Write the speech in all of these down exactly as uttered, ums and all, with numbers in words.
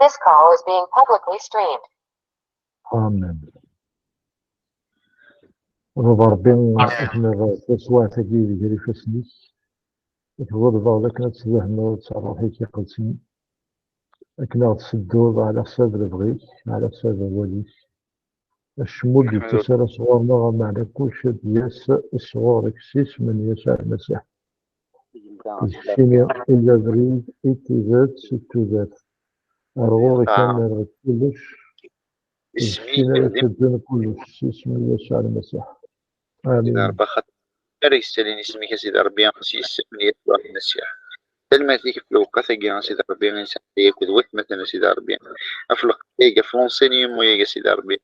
This call is being publicly streamed. Amen. Baba Ṛebbi, ad k-nerr taswiɛt-agi di gar ifassen-ik. Ad k-ḍelbeɣ d akken ad tdehneḍ s Ṛṛuḥ-ik Iqedsen, akken ad ɣ-tessedduḍ ɛla ḥsab lebɣi-k, ɛla ḥsab wawal-ik. Acemma ur d-yettas ara sɣur-neɣ, meɛna kullec ad d-yas sɣur-k s isem n Yasuɛ Lmasiḥ. D keččini i d abrid, i d tidet, i d tudert. Ar ɣur-k ad nerr kullec, d keččini ara iteddun kullec, s isem n Yasuɛ Lmasiḥ. Amin. Ṛebbi, axaṭer ara yessalin isem-ik, a Sidi Ṛebbi, s yisem n Yasuɛ Lmasiḥ. Tanemmirt-ik ɣef lewqat-agi, a Sidi Ṛebbi, i nesɛedday akked watmaten, a Sidi Ṛebbi, ɣef lqedd-agi, ɣef l'enseignement-agi, a Sidi Ṛebbi,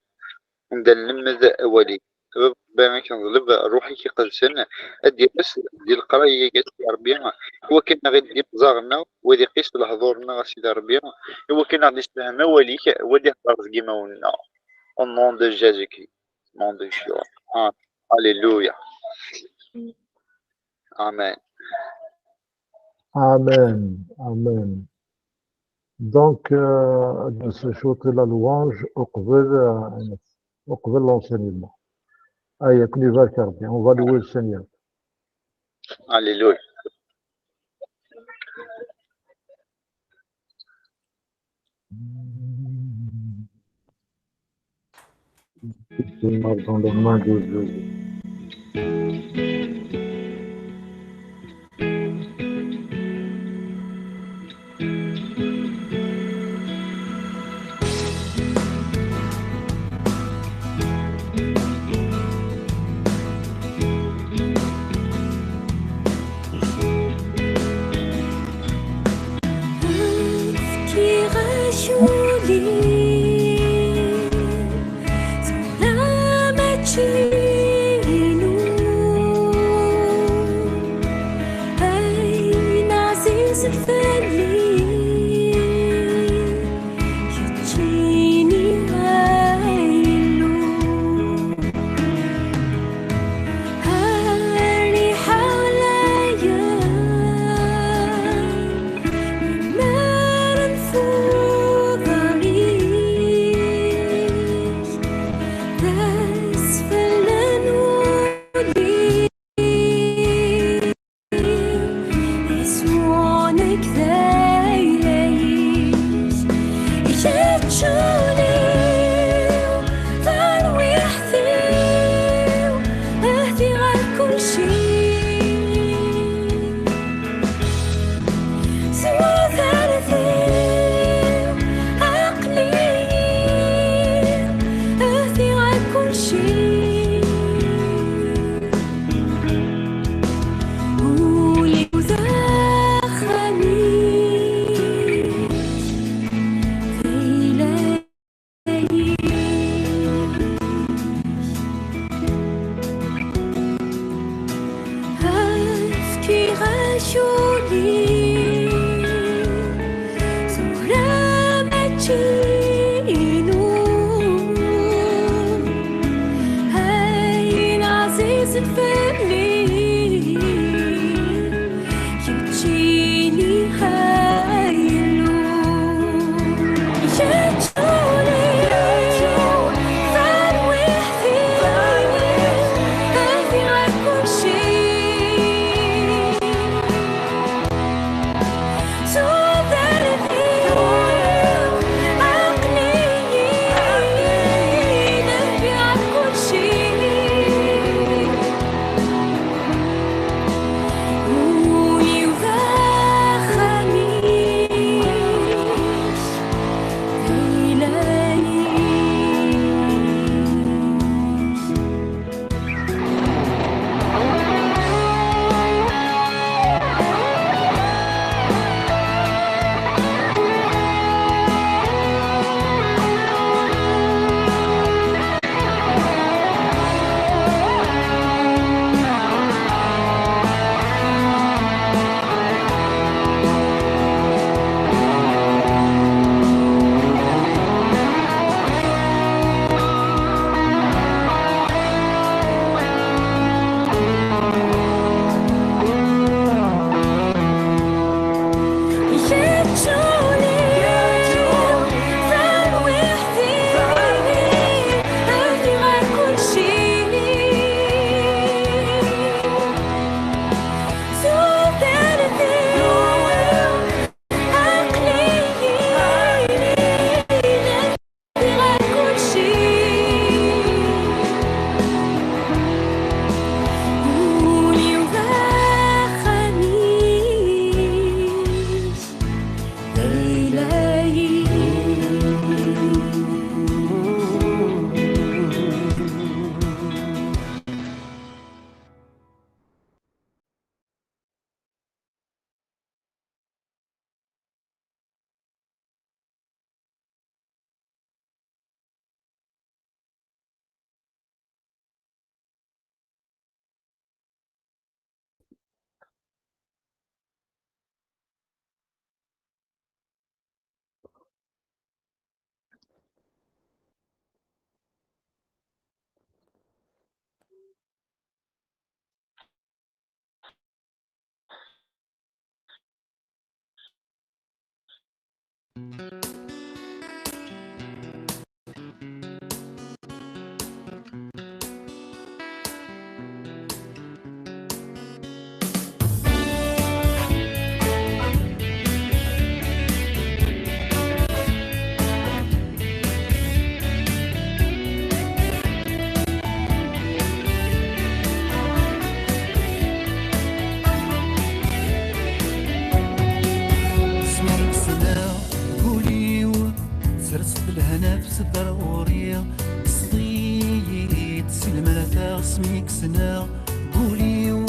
anda nlemmed awal-ik. A Baba Ṛebbi, ad k-neḍleb Ṛṛuḥ-ik Iqedsen ad d-yas di leqraya-agi, a Sidi Ṛebbi, i wakken ad aɣ-d-imeẓ aɣ-nneɣ, u ad iqis lehdur-nneɣ, a Sidi Ṛebbi, i wakken ad aɣ-d-isefhem awal-ik, u ad ihder deg imawen-nneɣ. Au nom de Jésus-Christ, nom de Yeshua. Amen. Alléluia. Amen. Amen. Amen. Donc, euh, ad nsew cwiṭ la louange uqbel, euh, uqbel l'enseignement. Aïe, ad ken-ibarek Rebbi. On va louer le Seigneur. Alléluia. Dans les mains de Jésus. Fkiɣ-ak ul-iw, tura mačči inu. Ayen ɛzizen fell-i, keččini ay Illu. Rriḥa ɛlayen, mi ara nfu ḍar-ik, d asfel n wul-ik. Yeswa nekk d ayla-ik, kečč ul-iw, tarwiḥt-iw, ahdi ɣer kulci. S tudert-iw, aql-i, ahdi ɣer kulci. Ul-iw d axxam-ik, d ayla-ik. Fkiɣ-ak ul-iw, tura mačči inu. Ayen ɛzizen fell-i, keččini ay Illu. Kečč ul-iw, tarwiḥt-iw, ahdi ɣer kulci. Tudert-iw, Asmi i k-ssneɣ deg wul-iw, sers-d lehna f sedder ɣur-i, kkseḍ-iyi-d si lmerata. Asmi i k-ssneɣ deg wul-iw,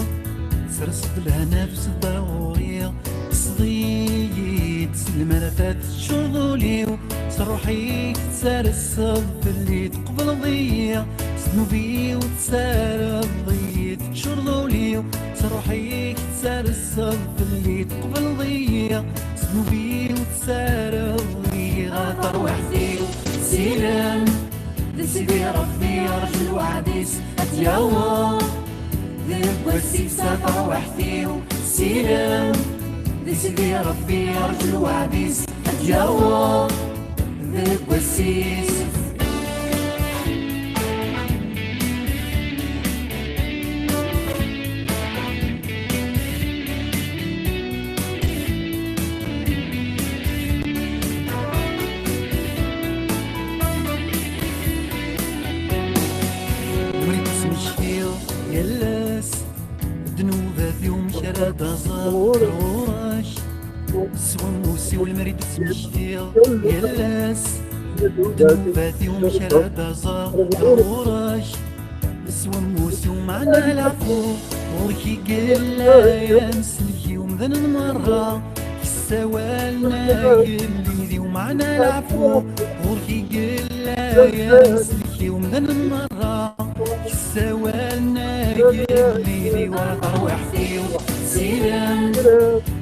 sers-d lehna f sedder ɣur-i, kkseḍ-iyi-d si lmerata. Teččureḍ ul-iw s ṛṛuḥ-ik, tettarseḍ fell-i, tqebleḍ-iyi s ddnub-iw, tessardeḍ-iyi. Teččureḍ ul-iw s ṛṛuḥ-ik, tettarseḍ fell-i, tqebleḍ-iyi s ddnub-iw, tessardeḍ-iyi. A tarwiḥt-iw, sirem di Sidi Ṛebbi, rǧu lweɛd-is ad d-yaweḍ deg wass-is. A tarwiḥt-iw, sirem di Sidi Ṛebbi, rǧu lweɛd-is ad d-yaweḍ deg wass-is. Lemmer i d-tesmektiḍ yal ass ddnubat-iw, amek ara d-aẓeɣ ɣur-k? S wammus-iw lemmer i d-tesmektiḍ yal ass ddnubat-iw, amek ara d-aẓeɣ ɣur-k? S wammus-iw meɛna leɛfu, ɣur-k i yella yamsellek i umdan merra. Ssawalen agellid-iw meɛna leɛfu, ɣur-k i yella yamsellek i umdan merra. Ssawalen agellid-iw, a tarwiḥt-iw, sirem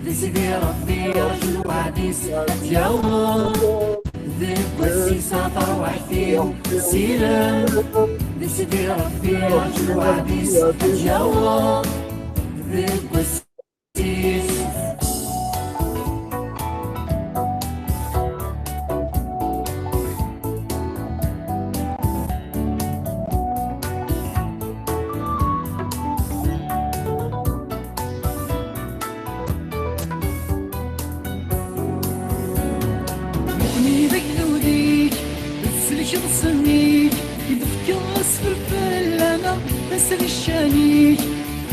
di Sidi Ṛebbi, rǧu lweɛd-is ad d-yaweḍ deg wass-is. A tarwiḥt-iw, sirem di Sidi Ṛebbi, rǧu lweɛd-is ad d-yaweḍ deg wass-is. Nekni d agdud-ik, d selk d ṣṣenn-ik, i d-tefkiḍ asfel fell-aneɣ, d ass di ccan-ik,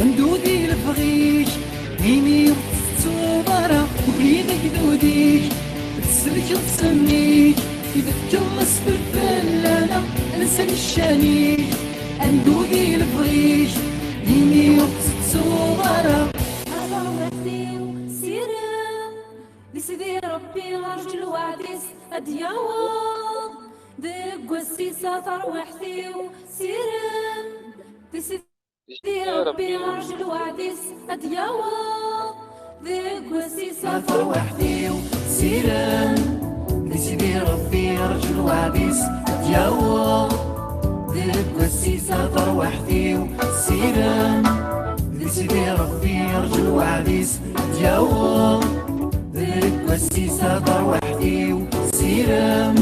andu di lebɣi-k, imi ur tettettuḍ ara. Nekni d agdud-ik, d selk d ṣṣenn-ik, i d-tefkiḍ asfel fell-aneɣ, d ass di ccan-ik, andu di lebɣi-k, imi ur tettettuḍ ara. A tarwiḥt-iw, sirem di Sidi Ṛebbi, rǧu lweɛd-is ad d-yaweḍ deg wass-is. A tarwiḥt-iw, sirem di Sidi Ṛebbi, rǧu lweɛd-is ad d-yaweḍ deg wass-is. A tarwiḥt-iw, sirem di Sidi Ṛebbi, rǧu lweɛd-is ad d-yaweḍ deg wass-is. A tarwiḥt-iw, sirem di Sidi Ṛebbi, rǧu lweɛd-is ad d-yaweḍ deg wass-is. A tarwiḥt-iw, sirem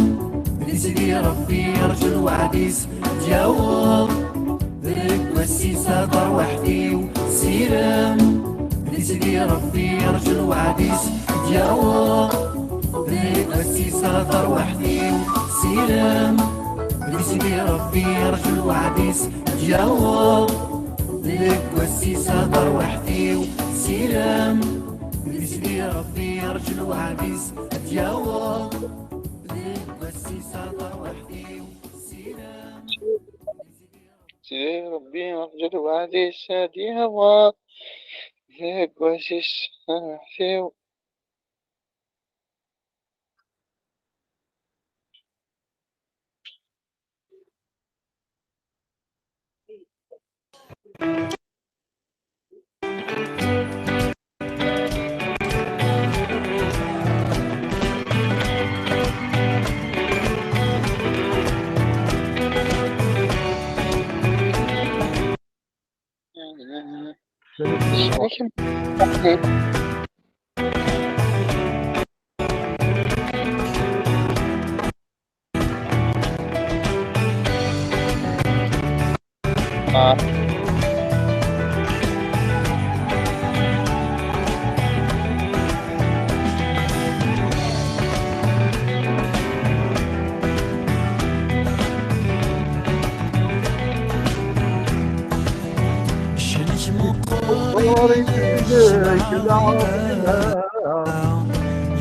di Sidi Ṛebbi, rǧu lweɛd-is ad d-yaweḍ deg wass-is. A tarwiḥt-iw, sirem di Sidi Ṛebbi, rǧu lweɛd-is ad d-yaweḍ deg wass-is. A tarwiḥt-iw, sirem di Sidi Ṛebbi, rǧu lweɛd-is ad d-yaweḍ deg wass-is. A tarwiḥt-iw, sirem di Sidi Ṛebbi, rǧu lweɛd-is ad d-yaweḍ. Deg wass-is a tarwiḥt-iw, sira. Sidi Ṛebbi, rǧu lweɛd-is ad d-yaweḍ. Deg wass-is a tarwiḥt-iw.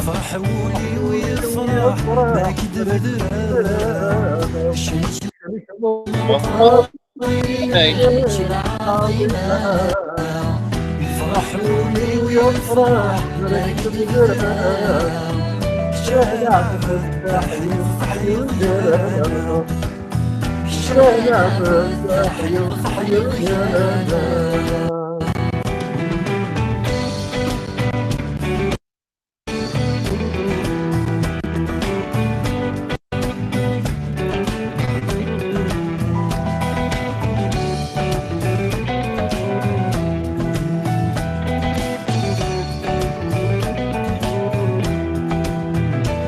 Ferḥ wul-iw yefreḥ, ma k-d-bedreɣ. Cemc meqqer, cemc lɛaḍima. Ferḥ wul-iw yefreḥ, ma k-d-bedreɣ. Kečč a lɛebd, teḥyiḍ, teḥyiḍ gar-aneɣ. Kečč a lɛebd, teḥyiḍ, teḥyiḍ gar-aneɣ.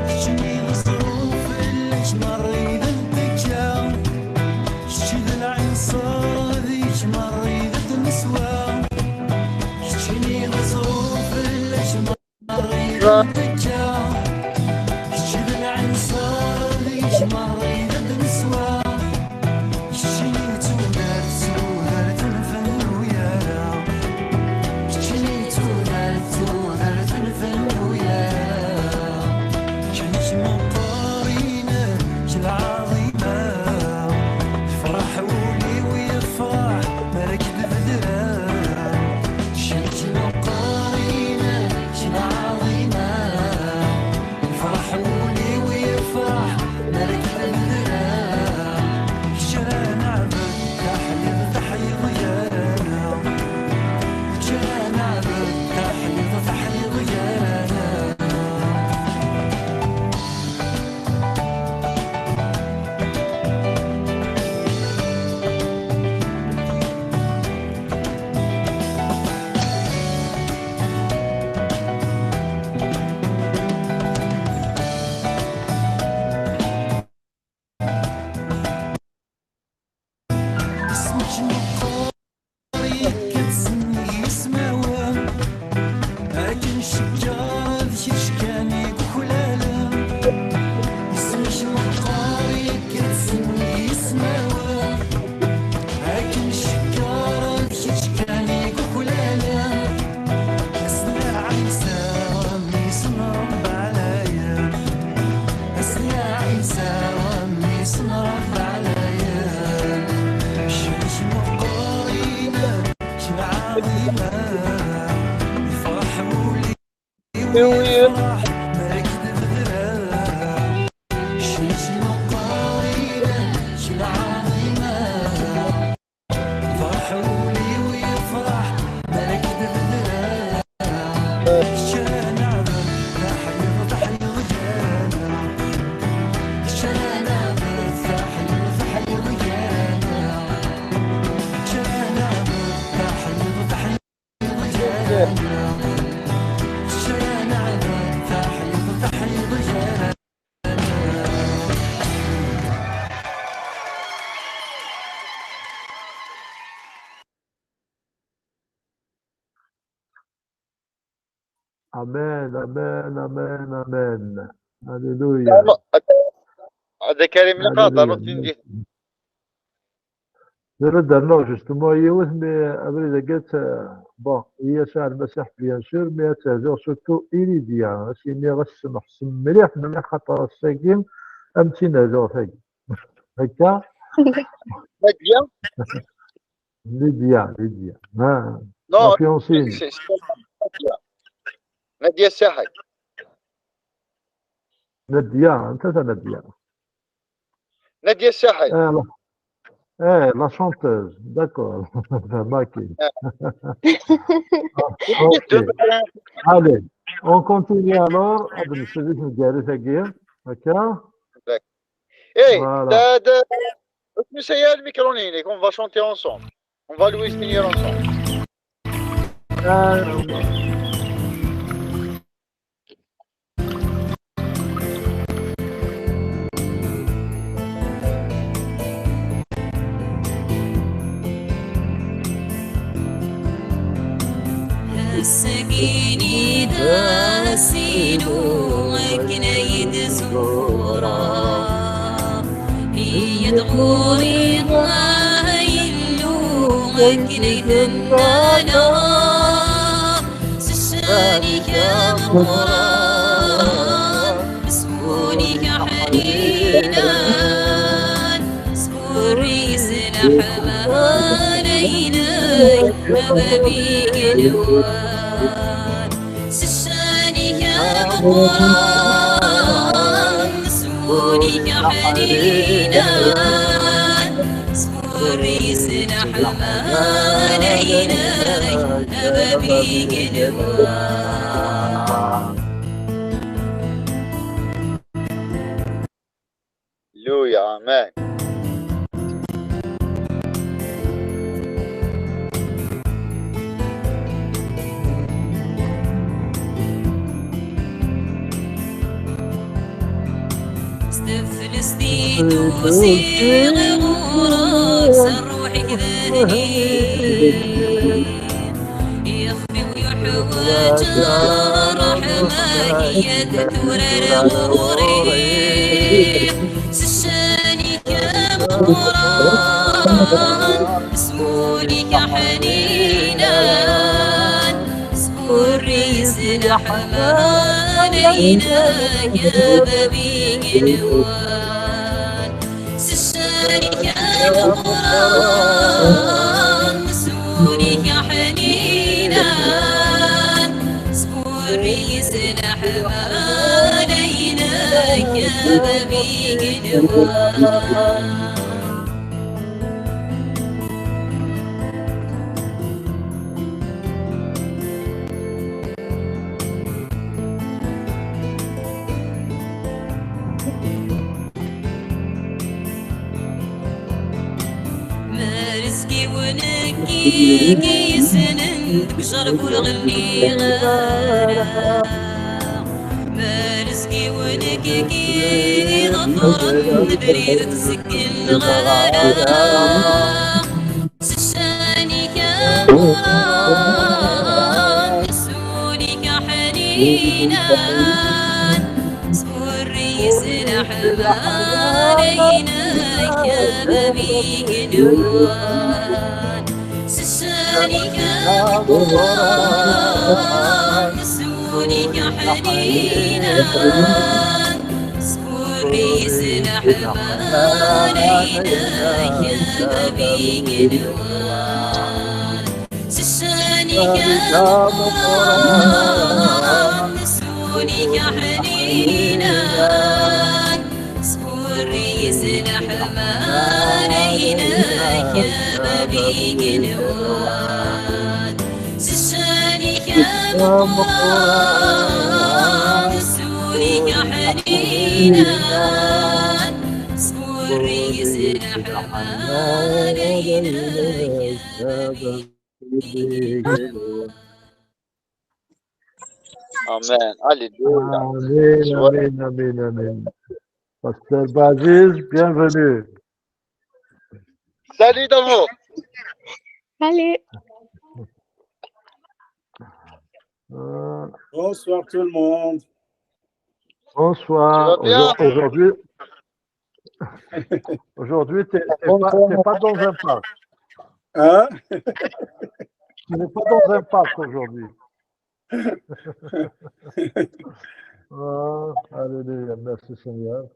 Keččini d ẓẓruf fell-ak merra i d-ntekka. Kečč d lɛinṣer deg-k merra i d-neswa. Keččini d ẓẓruf fell-ak merra i d-ntekka. Kečč d lɛinṣer deg-k merra i d-neswa. Keččini d tudert, tudert nfennu yara. Keččini d tudert, tudert nfennu yara. Kečč meqqar-inem, kečč lɛaḍima. Yefreḥ wul-iw yefreḥ, mi ara k-d-bedreɣ. Kečč meqqar-inem, kečč lɛaḍima. Yefreḥ wul-iw yefreḥ, mi ara k-d-bedreɣ. Kečč ara neɛbed, teḥyiḍ, teḥyiḍ gar-aneɣ. Kečč ara neɛbed, teḥyiḍ, teḥyiḍ gar-aneɣ. Isem-ik meqqer, yekkat s nnig yismawen. Akken cegger d kečč kan i yuklalen. Isem-ik meqqer, yekkat s nnig yismawen. Akken cegger d kečč kan i yuklalen. Asla Ɛisa, mmi-s n Ṛebbi ɛlayen. Asla Ɛisa, mmi-s n Ṛebbi ɛlayen. Cemc meqqer-inem, cemɛeḍ-inem, yefreḥ wul-iw. Yefreḥ, mi ara k-d-bedreɣ. Cemc meqqer-inem, cemɛeḍ-inem. Ferḥ wul-iw yefreḥ, mi ara k-d-bedreɣ. Kečč ara neɛbed, teḥyiḍ, teḥyiḍ gar-aneɣ. Kečč ara neɛbed, teḥyiḍ, teḥyiḍ gar-aneɣ. Kečč ara neɛbed, teḥyiḍ, teḥyiḍ gar-aneɣ. Kečč ara neɛbed, teḥyiḍ, teḥyiḍ gar-aneɣ. Amen, amen, amen, amen. Alléluia. Hada Karim Lqader, Alléluia. Amen. Ad d-rnuɣ justement yiwet, mais abrid-agi ad t-, bon, i Yasuɛ Lmasiḥ, bien sûr, mais ad tehdu surtout i Lydia. Ad s-iniɣ ad s-semḥeṣ mliḥ, mliḥ, xaṭer ass-agi am tin hduɣ tagi. Akka? Nadia? Lydia, Lydia. Ah, Non, la fiancée. c'est c'est pas Nadia. Nadia Sahed. Nadia, anta ta Nadia? Nadia Sahed. Ah, la, eh, la chanteuse, d'accord. Fehmeɣ-kem. Ah. Ah, ok. Allez, on continue alors. Ad nessudif mgarit-agi. Akka? Eh, Voilà. da, da, ur ttmeslay ara lmikru-inek, on va chanter ensemble. On va louer Seigneur ensemble. Ah, Ass-agi-ni d ass-inu akken ay d-zmureɣ. Iyya-d ɣur-i, ay Illu, akken ay d-nnaleɣ. S ccan-ik ameqqran, s wul-ik aḥninan, s wurri-s leḥmala-inek, a bab igenwan. S ccan-ik ameqqran, s wul-ik aḥninan, s wurri-s leḥmala-inek, a bab igenwan. Alléluia, amen. S teflest i d-usiɣ ɣur-k, s ṛṛuḥ-ik d nnig. Ixef-iw yuḥwaǧ ṛṛeḥma-k, yad tura ɣur-i. S ccan-ik ameqqran, s wul-ik aḥninan, s wurri-s leḥmala-inek, a bab igenwan. S ccan-ik ameqqran, s wul-ik aḥninan, s wurri-s leḥmala-inek, a bab igenwan. Merẓ-iw nekk i yessnen deg ujerb ur ɣelliɣ ara. Merẓ-iw nekk i iḍefren abrid ur t-zeggileɣ ara. S ccan-ik ameqqran, s wul-ik aḥninan, s wurri-s leḥmala-inek, a bab igenwan. S ccan-ik ameqqran, s wul-ik aḥninan, s wurri-s leḥmala-inek, a bab igenwan. S ccan-ik ameqqran, s wul-ik aḥninan, s wurri-s leḥmala-inek, a bab igenwan. S ccan-ik ameqqran, s wul-ik aḥninan, s wurri-s leḥmala-inek, a bab igenwan. Amen. Alléluia. Amin, amin, amin, amin. Pasteur Baziz, bienvenue. Salut d'amour. Allez, Euh, Bonsoir tout le monde. Bonsoir. Tu vas bien ? Aujourd- Aujourd'hui, aujourd'hui, t'es t'es pas, t'es pas dans un parc. Hein? Je n'ai pas dans un parc aujourd'hui. Ah, alléluia, merci Seigneur.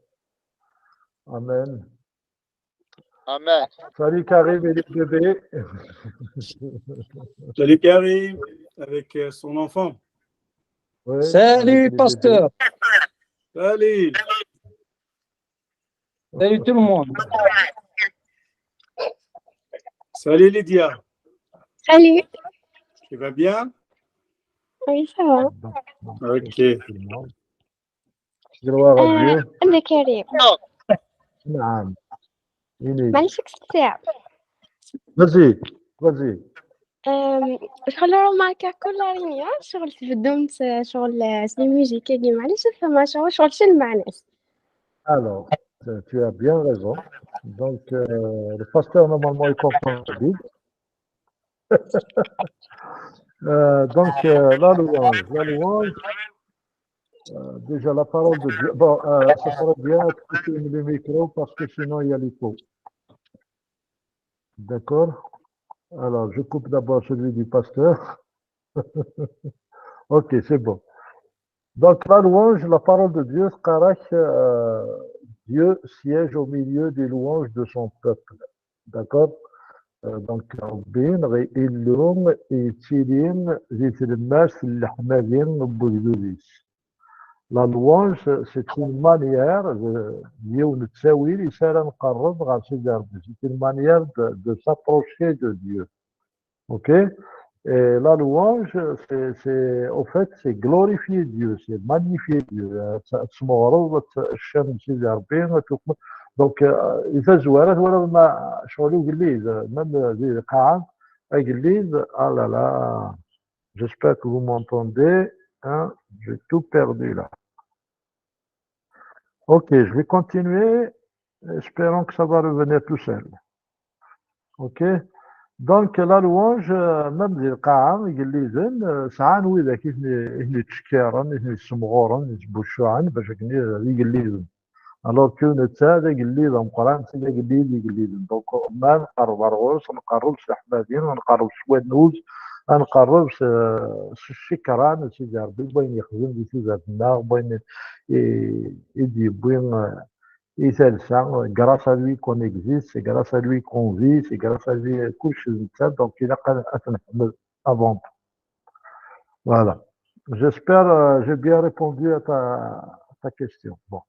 Amen. Amen. Salut Karim et les bébés. Salut Karim, avec euh, son enfant. Oui, Salut, avec les pasteur. Salut. Salut tout le monde. Salut Lydia. Salut. Tu vas bien? Oui, ça va. bébés. Ok. Tout le monde. Gloire à Dieu. آه، أنا كريم. نعم. إلي. معليش، كنت ساعة. Vas-y, vas-y. أم، شغل روماركا كل رينيا شغل تبدو مس- شغل سي ميوزيك كي معليش فما شغل شغل شنو معناش. Alors, euh, tu as bien raison. Donc, euh, le pasteur, normalement, il comprend la Bible. Euh, donc, euh, la louange, la louange, euh, déjà la parole de Dieu. Bon, euh, ça serait bien de couper le micro parce que sinon il y a l'écho. D'accord? Alors, je coupe d'abord celui du pasteur. Ok, c'est bon. Donc, la louange, la parole de Dieu, تقرا لك, euh, Dieu siège au milieu des louanges de son peuple. D'accord? Euh, donc, Ṛebbi neɣ Illu yettili di tlemmast n leḥmadi n wegdud-is. La louange, c'est une manière, euh, yiwen n ttawil i s ara nqerreb ɣer Sidi Ṛebbi. C'est une manière de, de s'approcher de Dieu. Ok? Et la louange, c'est, c'est, au fait, c'est glorifier Dieu, c'est magnifier Dieu. Euh, ça, ça, donc, euh, i tazwara, twalaḍ ma, ccɣel ugellid, même, euh, di lqaɛa, agellid, ah là là, j'espère que vous m'entendez, hein, j'ai tout perdu là. Ok, je vais continuer, espérons que ça va revenir tout seul. Ok? Donc, la louange, euh, même di lqaɛa, igelliden, euh, sɛan widak i ten- i ten-ittcekkiren, i ten-issemɣuren, i ten-isbuccuɛen, bac akken i- d igelliden. Alors que netta d agellid ameqqran, d agellid igelliden. Donc, ma nqerreb ar ɣur-s, nqerreb s leḥmadi, nqerreb s wannuz, nqerreb s, s ccekran, Sidi Ṛebbi, n wayen yexdem di tudert-nneɣ, n wayen i, i d-yewwi, euh, i talsa, grâce à lui qu'on existe, c'est grâce à lui qu'on vit, c'est grâce à lui, kullec d netta, donc ilaq ad, ad t-nḥemmel avant tout. Voilà. J'espère, euh, j'ai bien répondu à ta, à ta question. Bon.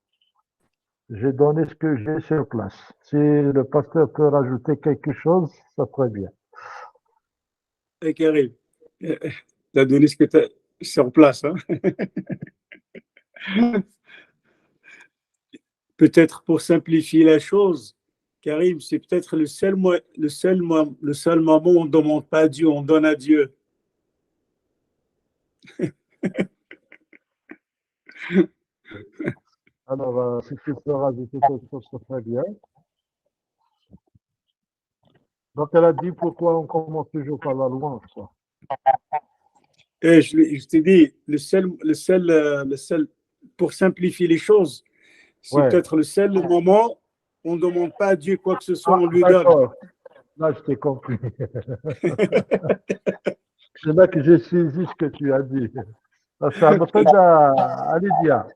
J'ai donné ce que j'ai sur place. Si le pasteur peut rajouter quelque chose, ça serait bien. Et Karim, euh, t'as donné ce que t'as sur place, hein? Peut-être pour simplifier la chose, Karim, c'est peut-être le seul, mo- le seul, mo- le seul moment où on ne demande pas à Dieu, on donne à Dieu. Alors, euh, si tu peux rajouter quelque chose, ce serait bien. Donc, elle a dit pourquoi on commence toujours par la louange, quoi. Et je, je te dis, le seul, le seul, euh, le seul, pour simplifier les choses, c'est Ouais. peut-être le seul moment où on ne demande pas à Dieu quoi que ce soit, on lui donne. D'accord. Là, je t'ai compris. C'est là que j'ai saisi ce que tu as dit. Ça me fait à, à Lydia.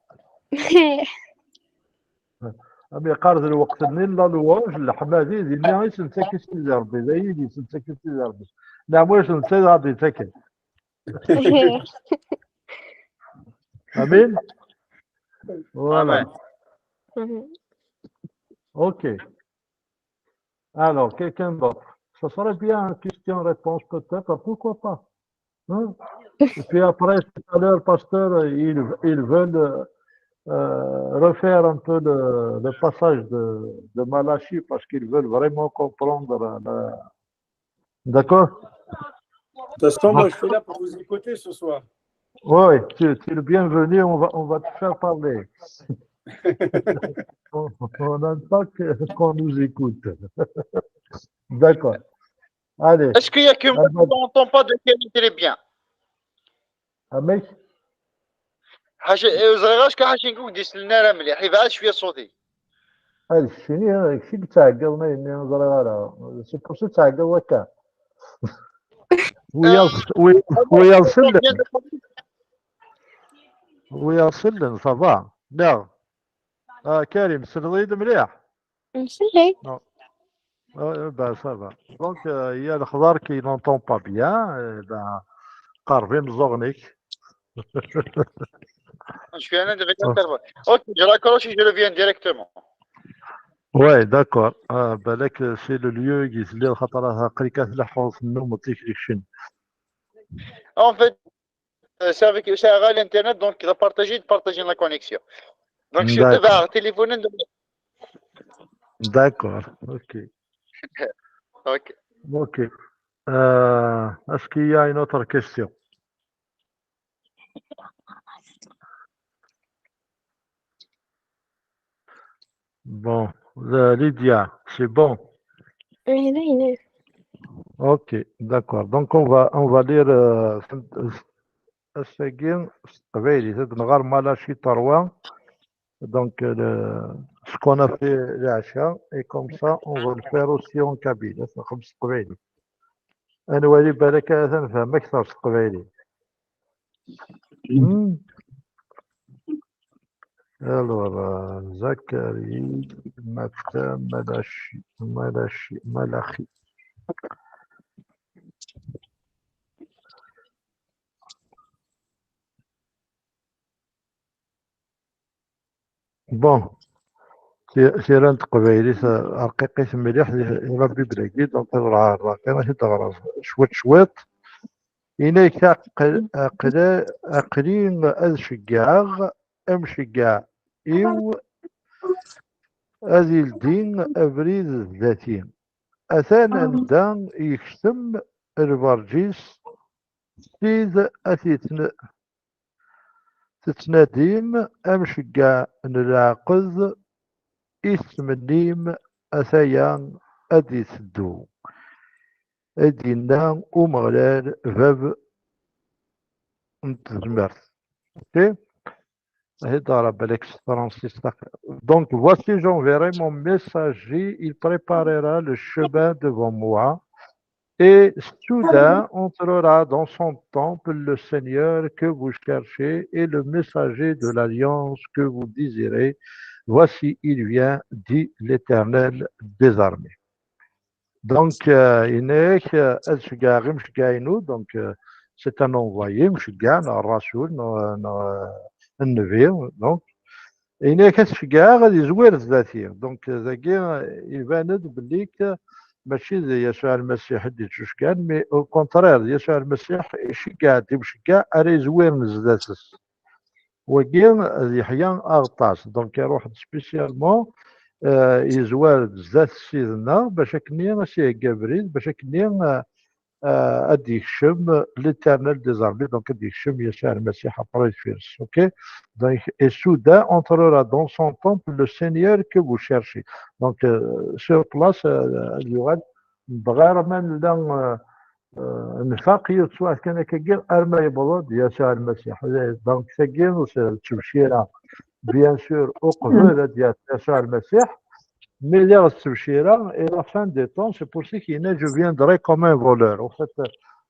Am yeqqar d lweqt-nni n la louange, leḥmadi, dinna i s-nettak i Sidi Ṛebbi, d ayen i s-nettak i Sidi Ṛebbi. Leɛmur i s-nettak ad d-yettaken. Amin. Voilà. Amen. Ok. Alors, quelqu'un d'autre. Ce serait bien une question-réponse peut-être, pourquoi pas? Hein? Et puis après, tout à l'heure, pasteur, ils, ils veulent euh, refaire un peu le, le passage de, de Malachie parce qu'ils veulent vraiment comprendre la, la- D'accord? De toute façon, moi, je suis là pour vous écouter ce soir. Oui, tu, tu es le bienvenu, on va, on va te faire parler. On on n'aime pas que- qu'on nous écoute. D'accord. Allez, Est-ce qu'il y a que moi Ah, qui n'entends pas de qualité bien? Amek? حاجة، ur ẓriɣ acku ḥaca nekk ur k-d-isellen ara mliḥ, yebɛed cwiya ṣṣut-ik. Ad keččini, kečči i yettɛeggiḍen ayenni, ur ẓriɣ ara. C'est pour ça i tettɛeggiḍeḍ akka. Wiyaḍ, wi- wiyaḍ sellen. Wiyaḍ sellen, ça va. Neɣ? Ah, Karim, tessneḍ-iyi-d mliḥ? Mselli. Ah, ben, ça va. Donc, euh, il y a le khadar qui n'entend pas bien. Eh ben, qerb imeẓẓuɣen-ik. Je suis un intégrateur. Ok, je raccroche et je reviens directement. Ouais, d'accord. Ah, balak, c'est le lieu i telliḍ, xaṭer aql-ik ad tleḥḥuḍ, tennumeḍ tikli kcen. En fait, euh, c'est avec, c'est à l'internet, donc il a partagé, partagé la connexion. Donc, je suis d'accord. Téléphone. D'accord, ok. Ok. Ok. Euh, est-ce qu'il y a une autre question? Bon, euh, Lydia, c'est bon. Oui, oui, oui. Ok, d'accord. Donc on va, on va lire euh, ass-agi s teqbaylit, ad nɣer Malachie trois. Donc, euh, le- ce qu'on a fait leɛca, et comme ça, on va le faire aussi en kabyle. Ad t-nexdem s teqbaylit. Ad nwali balak ad nefhem akteṛ s teqbaylit. Hmm. Alors, euh, Zacharie, Matin, Malachie, Malachie, Malachie. Bon, ti- tira n teqbaylit, eh, rqiqit mliḥ di, di la Bible-agi, donc ad ɣreɣ, ad ɣreɣ cwiṭ cwiṭ. Ini-ak aql-, aql-, aql-i ad ceggɛeɣ amceggeɛ-iw ad ildi abrid zdat-i. Atan anda yektem lberǧ-is, tid ad t-itn-, tettnadim amceggeɛ n leɛqed i tettmennim, ataya ad d-iteddu, ad d-yenna Umeɣlal, Bab n tezmert. Ok? Ahid ara balak s tefransist. Donc, voici, j'enverrai mon messager, il préparera le chemin devant moi. Et soudain entrera dans son temple le Seigneur que vous cherchez et le messager de l'alliance que vous désirez. Voici, il vient, dit l'Éternel des armées. Donc, euh, yenna-ak, euh, ad ceggɛeɣ imceggeɛ-inu, donc, euh, c'est un envoyé, mceggeɛ, neɣ rasul, neɣ, neɣ, euh, nnbi, donc, yenna-ak ad ceggɛeɣ ad yezwir zdat-i. Donc, euh, dagi, euh, iban-d belli k-, mačči d Yasuɛ Lmasiḥ i d-yettceggɛen, mais au contraire, d Yasuɛ Lmasiḥ iceggeɛ-d imceggeɛ ara yezwiren zdat-s. Wagi d Yeḥya Aɣeṭṭas. Donc, iruḥ-d spécialement, euh, yezwar-d zdat Ssid-nneɣ, bac akkenni ad s-iheggi abrid, bac akkenni, euh, euh, ad d-yekcem l'Éternel des armées, donc ad d-yekcem Yasuɛ Lmasiḥ après deffir-s. Ok? Donc, et soudain entrera dans son temple le Seigneur que vous cherchez. Donc, euh, sur place, euh, ad yuɣal, dɣa ma nella, euh, euh, nfaq yiwet teswiɛt kan akkagi arma yewweḍ-d Yasuɛ Lmasiḥ. Donc, tagi d ttebcira, bien sûr, uqbel ad d-yas Yasuɛ Lmasiḥ, mais diɣ d ttebcira, et la fin des temps, c'est pour ça qu'il dit, je viendrai comme un voleur. En fait,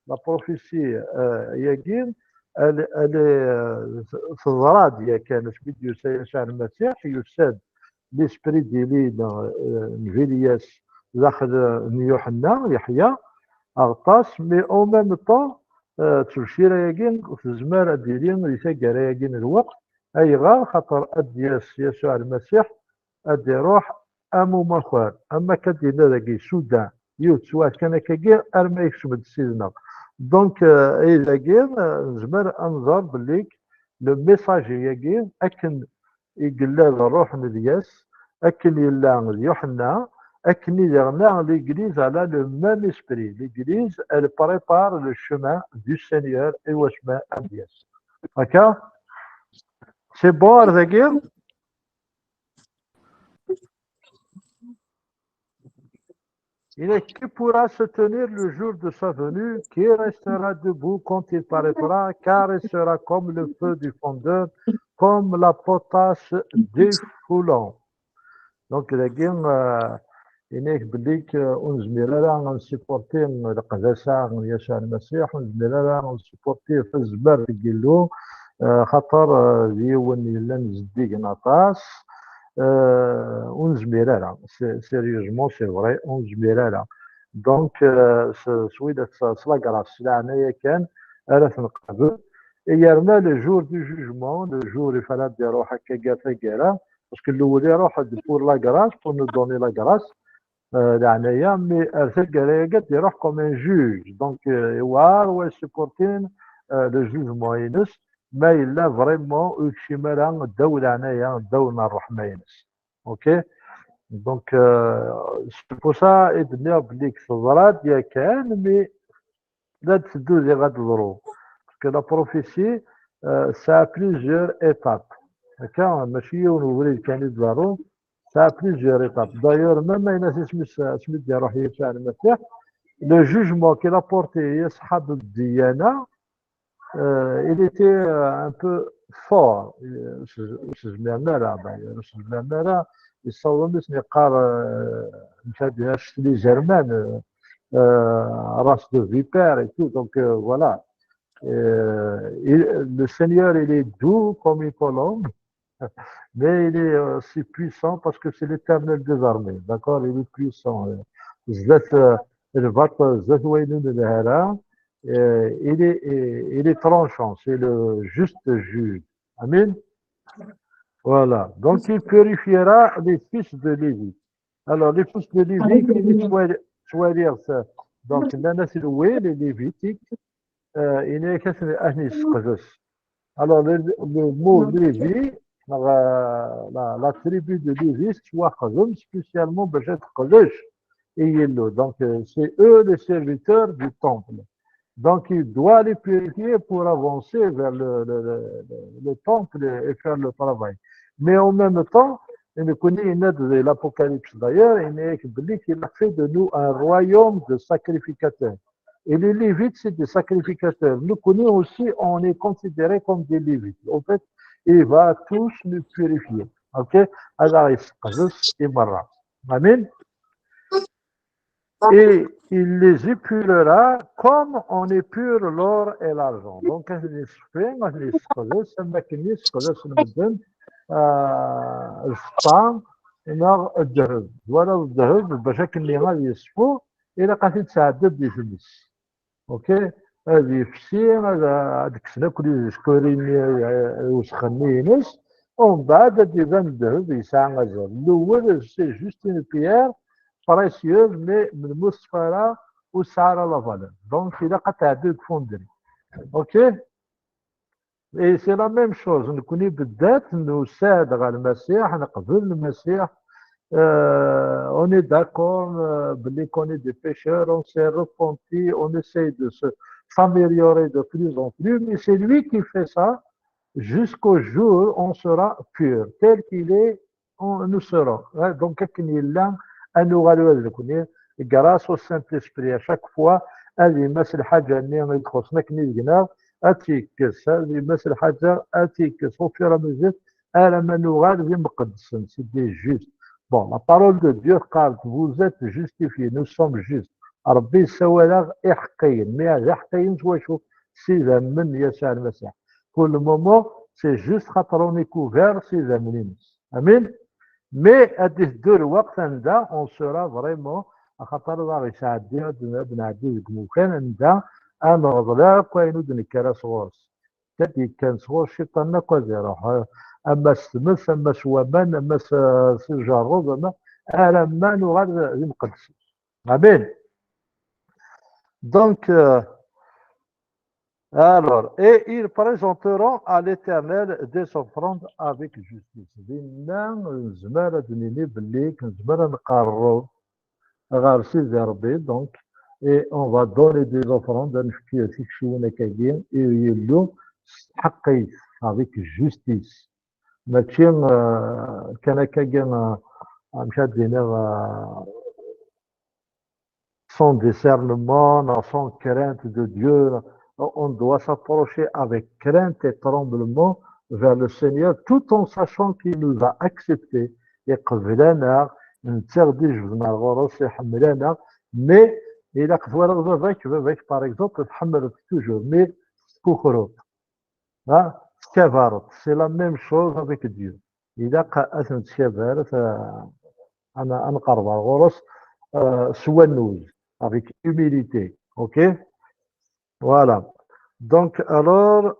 la prophétie, euh, yagi, elle, elle est, euh, teḍra-d yakan, asmi d-yusa Yasuɛ Lmasiḥ, yusa-d l'esprit d'Élie, euh, n Élias, daxel, euh, n Yuḥenna, Yeḥya Aɣeṭṭas, mais en même temps, euh, ttebcira-yagi tezmer ad d-tili di taggara-yagi n lweqt. Ayɣer? Xaṭer ad d-yas Yasuɛ Lmasiḥ, ad d-iruḥ am umakar, am akka d-yenna dagi, soudain, yiwet teswiɛt kan akkagi, arma yekcem-d Ssid-nneɣ. Donc, euh, ay dagi, euh, nezmer ad nẓer belli le message-agi, akken i yella d Ṛṛuḥ n Ilyas, akken yella d Yuḥenna, akken i diɣen l'Église, elle a le même esprit. L'Église, elle prépare le chemin du Seigneur, i wasmi ad d-yas. Akka? C'est bon, ar dagi? Il est qui pourra se tenir le jour de sa venue, qui restera debout quand il paraîtra, car il sera comme le feu du fondeur, comme la potasse défoulant. Donc, dagi, euh, Yenna-yak belli k-, ur nezmir ara ad nsupporti leqdasa n Yasuɛ Lmasiḥ, ur nezmir ara ad nsupporti tazmert n Yillu, eh, xaṭer, eh, d yiwen yellan zeddigen aṭas, eh, ur nezmir ara. C'est, sérieusement, c'est vrai, ur nezmir ara. Donc, euh, s, s widak s, s la grâce, s leɛnaya kan ara t-nqabel. Et yerna le jour du jugement, le jour il fallait d-iruḥ akka gar taggara, parce que l'ewwel iruḥ-d pour la grâce, pour nous donner la grâce, euh, leɛnaya, mais ar taggara-agi ad d-iruḥ comme un juge. Donc, euh, iwɛer wa supporter, euh, le jugement-ines, ma yella vraiment ur yekcim ara ddaw leɛnaya, ddaw n ṛṛeḥma-ines. Ok? Donc, euh, c'est pour ça i d-nniɣ belli teḍra-d yakan, mais la d-teddu diɣ ad d-teḍru. Parce que la prophétie, euh, ça a plusieurs étapes. Akka, mačči yiwen ubrid kan i d-iḍerru, ça a plusieurs étapes. D'ailleurs, même ayen asmi s-, asmi d-iruḥ Yasuɛ Lmasiḥ, le jugement qu'il a porté i aṣḥab ddiyana, euh, il était, euh, un peu fort. Euh, ur s-, ur s-zmiren ara, d'ailleurs, ur s-zmiren ara. Yessaweḍ mi sen-yeqqar, euh, mca di acetli german, euh, euh, race de vipère et tout. Donc, euh, voilà. Euh, il- le Seigneur, il est doux comme une colombe, mais il est aussi puissant parce que c'est l'Éternel des armées. D'accord? Il est puissant. Euh, zdat, euh, lbaṭel, zdat wayen ur nelhi ara, euh, il est, il est tranchant, c'est le juste juge. Amen. Voilà. Donc, il purifiera les fils de Lévi. Alors, les fils de Lévi, qui les soient, soient, donc, là, c'est le, oui, les Lévitiques, euh, il n'est qu'à se, à se, alors, le, le mot Lévi, la, la, la tribu de Lévi, soit spécialement, ben, je et Yillu. Donc, euh, c'est eux les serviteurs du temple. Donc, il doit les purifier pour avancer vers le, le, le, le temple et faire le travail. Mais en même temps, il nous connaît, il est de l'Apocalypse d'ailleurs, il est belli qu'il a fait de nous un royaume de sacrificateurs. Et les Lévites, c'est des sacrificateurs. Nous connaissons aussi, on est considérés comme des Lévites. En fait, il va tous nous purifier. Ok? Alors, il se passe, il meurt. Amen. Et il les épurera comme on épure l'or et l'argent. Donc, ad ten-yesseqdec, ad ten-yesseqdec, am wakken i sseqdacen medden, ah, lfeṭṭa neɣ ddheb. Wala ddheb, bac akken ad yeṣfu, ilaq ad t-id-tesɛeddiḍ di tmes. Ok? Ad yefsi, ad, ad kksen akk lizkurin-nni, eh, i usxenni-ines. Umbeɛd ad d-iban ddheb yesɛa azal. L'ewwel, c'est juste une pierre précieuse, mais melmi ur teṣfi ara, ur tesɛi ara la valeur. Donc, ilaq ad tɛeddi deg fonderie. Ok? Et c'est la même chose. Nekkni beddat, nusa-d ɣer Lmasiḥ, neqbel Lmasiḥ. Euh, on est d'accord, euh, belli qu'on est des pécheurs, on s'est repenti, on essaye de se, s'améliorer de plus en plus, mais c'est lui qui fait ça jusqu'au jour où on sera pur, tel qu'il est, on, nous serons. Hein, donc, akken yella, ad nuɣal ula d nekkni, grâce au Saint-Esprit, à chaque fois, ad yemmas lḥaǧa-nni i ixuṣṣen akken i deg-neɣ, ad tt-yekkes, ad yemmas lḥaǧa, ad tt-yekkes, au fur et à mesure, alamma nuɣal d imqeddsen, c'est des justes. Bon, la parole de Dieu teqqar-d, vous êtes justifiés, nous sommes justes. Rebbi yessawal-aɣ iḥeqqiyen, mais d iḥeqqiyen s wacu? S idammen n Yasuɛ Lmasiḥ. Pour le moment, c'est juste xaṭer on est couvert s idammen-ines. Amin? Mais ad d-iteddu lweqt anda on sera vraiment, axaṭer ad aɣ-yesɛeddi, ad, ad nɛeddi deg umukan anda ad neɣḍel akk ayen ur d-nekker ara sɣur-s. Ad d-yekkan sɣur cciṭan akk ad iruḥ, ama s tmes, ama s waman, ama s, s ljerrub, ama, alamma nuɣal d, d imqeddsen. Amin. Donc, euh, alors, et ils présenteront à l'Éternel des offrandes avec justice. Dinna, nezmer ad nini belli, nezmer ad nqerreb ɣer Sidi Rebbi, donc, et on va donner des offrandes, ad nefk tikciwin akkagi i Yillu s tḥeqqit, avec justice. Mačči, euh, kan akkagi, euh, amek ad d-iniɣ, euh, sans discernement, non, sans crainte de Dieu. On doit s'approcher avec crainte et tremblement vers le Seigneur, tout en sachant qu'il nous a acceptés. Iqbel-aneɣ, netta i ɣ-d-ijebden ar ɣur-s, iḥemmel-aneɣ, mais ilaq twalaḍ baba-k, baba-k, par exemple, tḥemmleḍ-t toujours, mais teskukruḍ, ha, tettkabareḍ. C'est la même chose avec Dieu. Ilaq ad t-nettkabar, ad, ad, ad nqerreb ar ɣur-s, euh, s wannuz, avec humilité. Ok? Voilà. Donc, alors,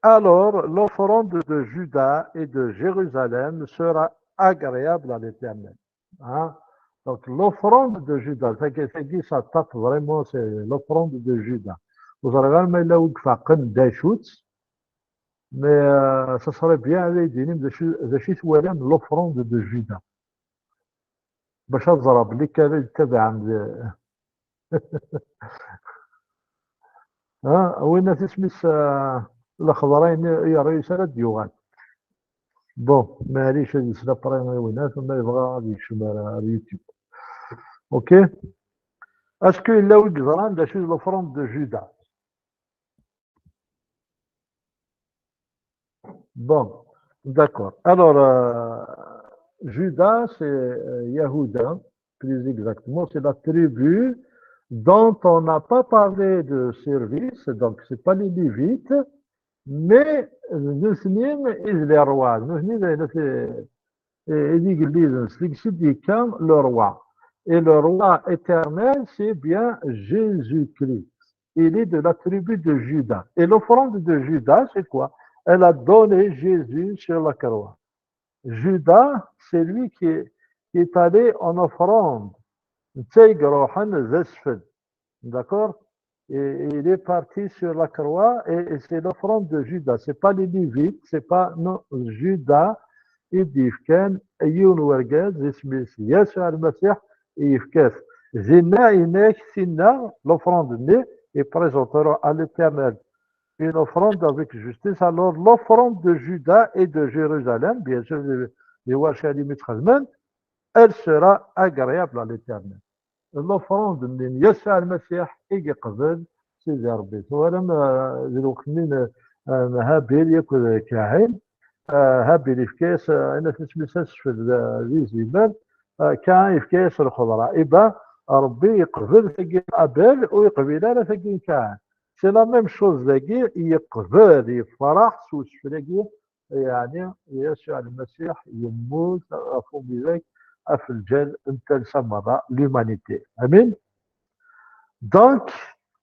alors, l'offrande de Juda et de Jérusalem sera agréable à l'Éternel. Hein? Donc, l'offrande de Juda, c'est que, c'est que ça tape vraiment, c'est l'offrande de Juda. Vous savez, mais là où ça prend des chutes, mais euh, ça serait bien, allez, de dire, de chi-, de chi-, l'offrande de Juda. Bac ad ẓreɣ belli kan ad ttabaɛen d-, ha, winna tisem-is, ah, lexḍer-ayen i yerra yussan ad d-yuɣal. Bon, maɛlic, ad yesla après i winna, ma yebɣa ad yekcem ar, ar YouTube. Ok? Est-ce que yella wi yeẓran d acu d l'offrande de Juda? Bon, d'accord. Alors, euh, Judas, c'est, euh, Yahuda, plus exactement, c'est la tribu dont on n'a pas parlé de service, donc c'est pas les Lévites, mais nutni i d les rois, nutni d, d, d igelliden, seg-s i d-yekka le roi. Et le roi éternel, c'est bien Jésus-Christ. Il est de la tribu de Judas. Et l'offrande de Judas, c'est quoi? Elle a donné Jésus sur la croix. Judas, c'est lui qui est, qui est allé en offrande. Netta i iruḥen d asfel. D'accord? Et, et il est parti sur la croix et, et c'est l'offrande de Judas. C'est pas les Lévites, c'est pas, non, Judas i d-yefkan yiwen wergaz, isem-is Yasuɛ Lmasiḥ, i yefka-t. Dinna, yenna-ak, tinna, l'offrande-nni, i présenter à l'Éternel une offrande avec justice. Alors, l'offrande de Juda et de Jérusalem, bien sûr, les, les Wachalim i tt-xedmen, elle sera agréable à l'Éternel. L'offrande-nni n Yasuɛ Lmasiḥ i yeqbel Sidi Ṛebbi. Twalam, eh, di lweqt-nni n, eh, n Habil akked Kaɛin, eh, Habil yefka-yas, eh, ayen isem-is asfel d, d izimer, eh, Kaɛin yefka-yas lxeḍra. Iba, Ṛebbi yeqbel tagi n Abel, ur yeqbil ara tagi n Kaɛin. C'est la même chose dagi, yeqbel, yefreḥ s usfel-agi, yeɛni Yasuɛ Lmasiḥ yemmut ɣef umidag, ɣef lǧal n talsa merra, l'humanité. Amin? Donc,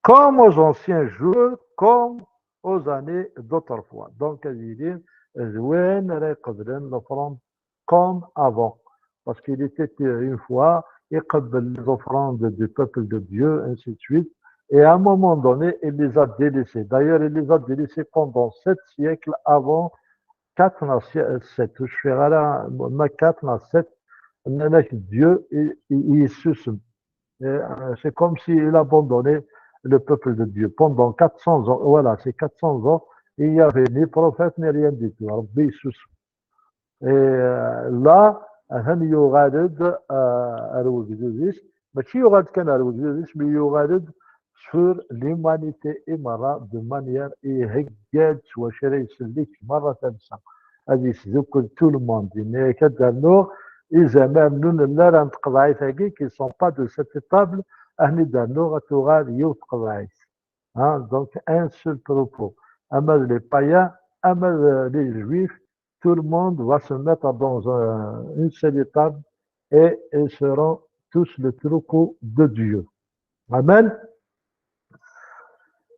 comme aux anciens jours, comme aux années d'autrefois. Donc, ad yili d win ara iqeblen l'offrande comme avant. Parce qu'il était une fois, il les offrandes du peuple de Dieu, ainsi de suite. Et à un moment donné, il les a délaissées. D'ailleurs, il les a délaissées pendant sept siècles avant quatre, sept, je fais là, quatre, sept, Dieu, il, il, il suscite. Et, euh, c'est comme s'il abandonnait le peuple de Dieu. Pendant quatre cents ans, voilà, c'est quatre cents ans, il n'y avait ni prophète, ni rien du tout. Alors, Rabbi yessusem. Et, euh, là, atan yuɣal-d, euh, ar wegdud-is, mačči yuɣal-d kan ar wegdud-is, mais yuɣal-d sur l'humanité i merra, de manière ihegga-d s wacu ara isellek merra talsa. Ad yesdukkel tout le monde. Yenna-yak ad d-rnuɣ izaman n unellar n tqeḍɛit-agi qui sont pas de cette table, ad ten-id-rnuɣ ad tuɣal yiwet tqeḍɛit. Hein, donc, un seul troupeau. Ama d les païens, ama d les juifs, tout le monde va se mettre dans un, une seule étable et ils seront tous le troupeau de Dieu. Amen.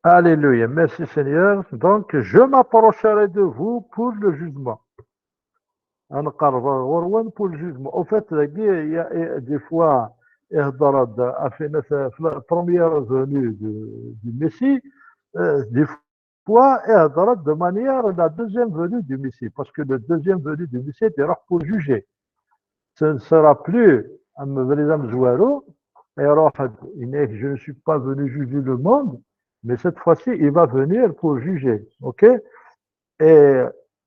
Alléluia. Merci Seigneur. Donc, je m'approcherai de vous pour le jugement. Ad nqerreb ɣur-wen pour le jugement. Au fait, dagi, il y a, il y a des fois, ihedder-d, afin, la première venue du, du Messie, euh, des fois, ihedder-d de manière la deuxième venue du Messie, parce que le deuxième venue du Messie, il sera pour juger. Ce ne sera plus un vrai homme, il dit, je ne suis pas venu juger le monde, mais cette fois-ci, il va venir pour juger. Ok? Et,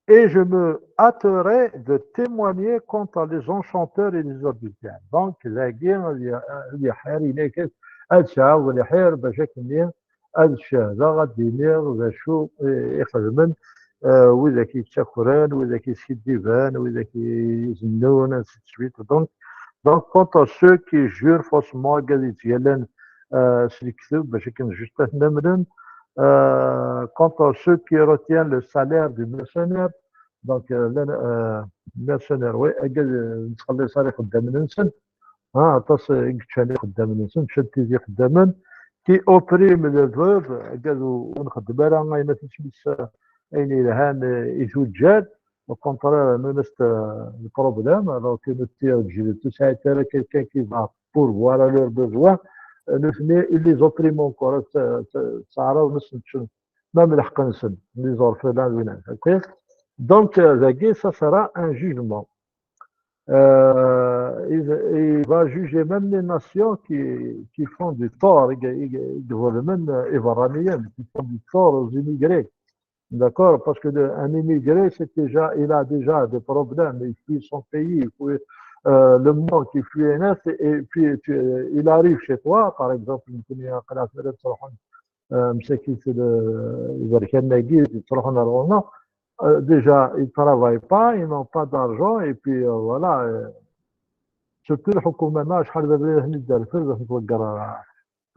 et je me hâterai de témoigner contre les enchanteurs et les adultères. Donc, dagi, ad y-, ad iḥar, yenna-ak, ad tɛawed lḥir bac akken ad cehdeɣ, ad d-iniɣ d acu i, i xedmen, euh, widak yettakren, widak yeskiddiben, widak izennun, ainsi de suite. Donc, Donc, quant à ceux qui jurent faussement, gad yettgalan, euh, s lekteb, bac akken juste ad ten-amnen, euh, quant à ceux qui retiennent le salaire du mercenaire, donc, euh, llan, euh, mercenaire, oui, agad, euh, nettxelliṣ ara ixeddamen-nsen, ah, aṭas, euh, i yeččan ixeddamen-nsen, ččan tidi ixeddamen, qui opprime les veuves, agad ur nxeddem ara ayen, ayen yelhan, euh, i tuǧǧal, au contraire, nnan-as, euh, le problème, alors que nutni ur tesɛi ara quelqu'un qui va pourvoir à leurs besoins, euh, nutni, ils les oppriment encore, même lḥeqq-nsen, les orphelins, winna, ok? Donc, euh, dagi, ça sera un jugement. Euh, il, il va juger même les nations qui, qui font du tort, i, i, i iḍelmen, euh, iberraniyen, qui font du tort aux immigrés. D'accord? Parce que de, un immigré, c'est déjà, il a déjà des problèmes. Il fuit son pays, il fuit, euh, le monde, il fuit un autre, et puis tu, euh, il arrive chez toi, par exemple, euh, مساكين, euh, euh, déjà, ils ne travaillent pas, ils n'ont pas d'argent, et puis, euh, voilà, euh, surtout الحكومة, شحال دابا هني دار في الدار، في الدار،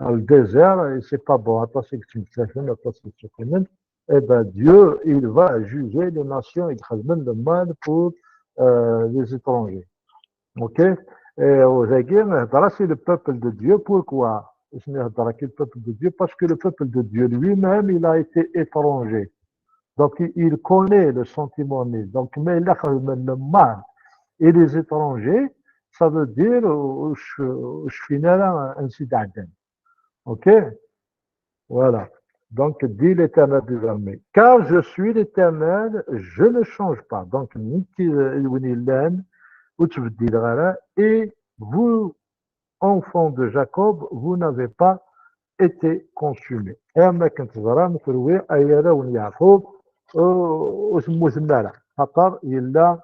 euh, le désert, et c'est pas bon, aṭas i yettmettaten, aṭas i yettqqimen. Eh ben, Dieu, il va juger les nations, i ixedmen le mal pour, euh, les étrangers. Ok? Et au dagi, c'est le peuple de Dieu. Pourquoi? C'est le peuple de Dieu, parce que le peuple de Dieu lui-même, il a été étranger. Donc, il, il connaît le sentiment. Donc, mais le mal et les étrangers, ça veut dire, euh, je, je finis là, un site. Ok? Voilà. Donc, dit l'Éternel des armées, car je suis l'Éternel, je ne change pas. Donc, nekk d win yellan, ur ttbeddileɣ ara, et vous, enfants de Jacob, vous n'avez pas été consumés. Am akken teẓram, kenwi ay arraw n Yeɛqub, ur, ur temmutem ara, xaṭer yella,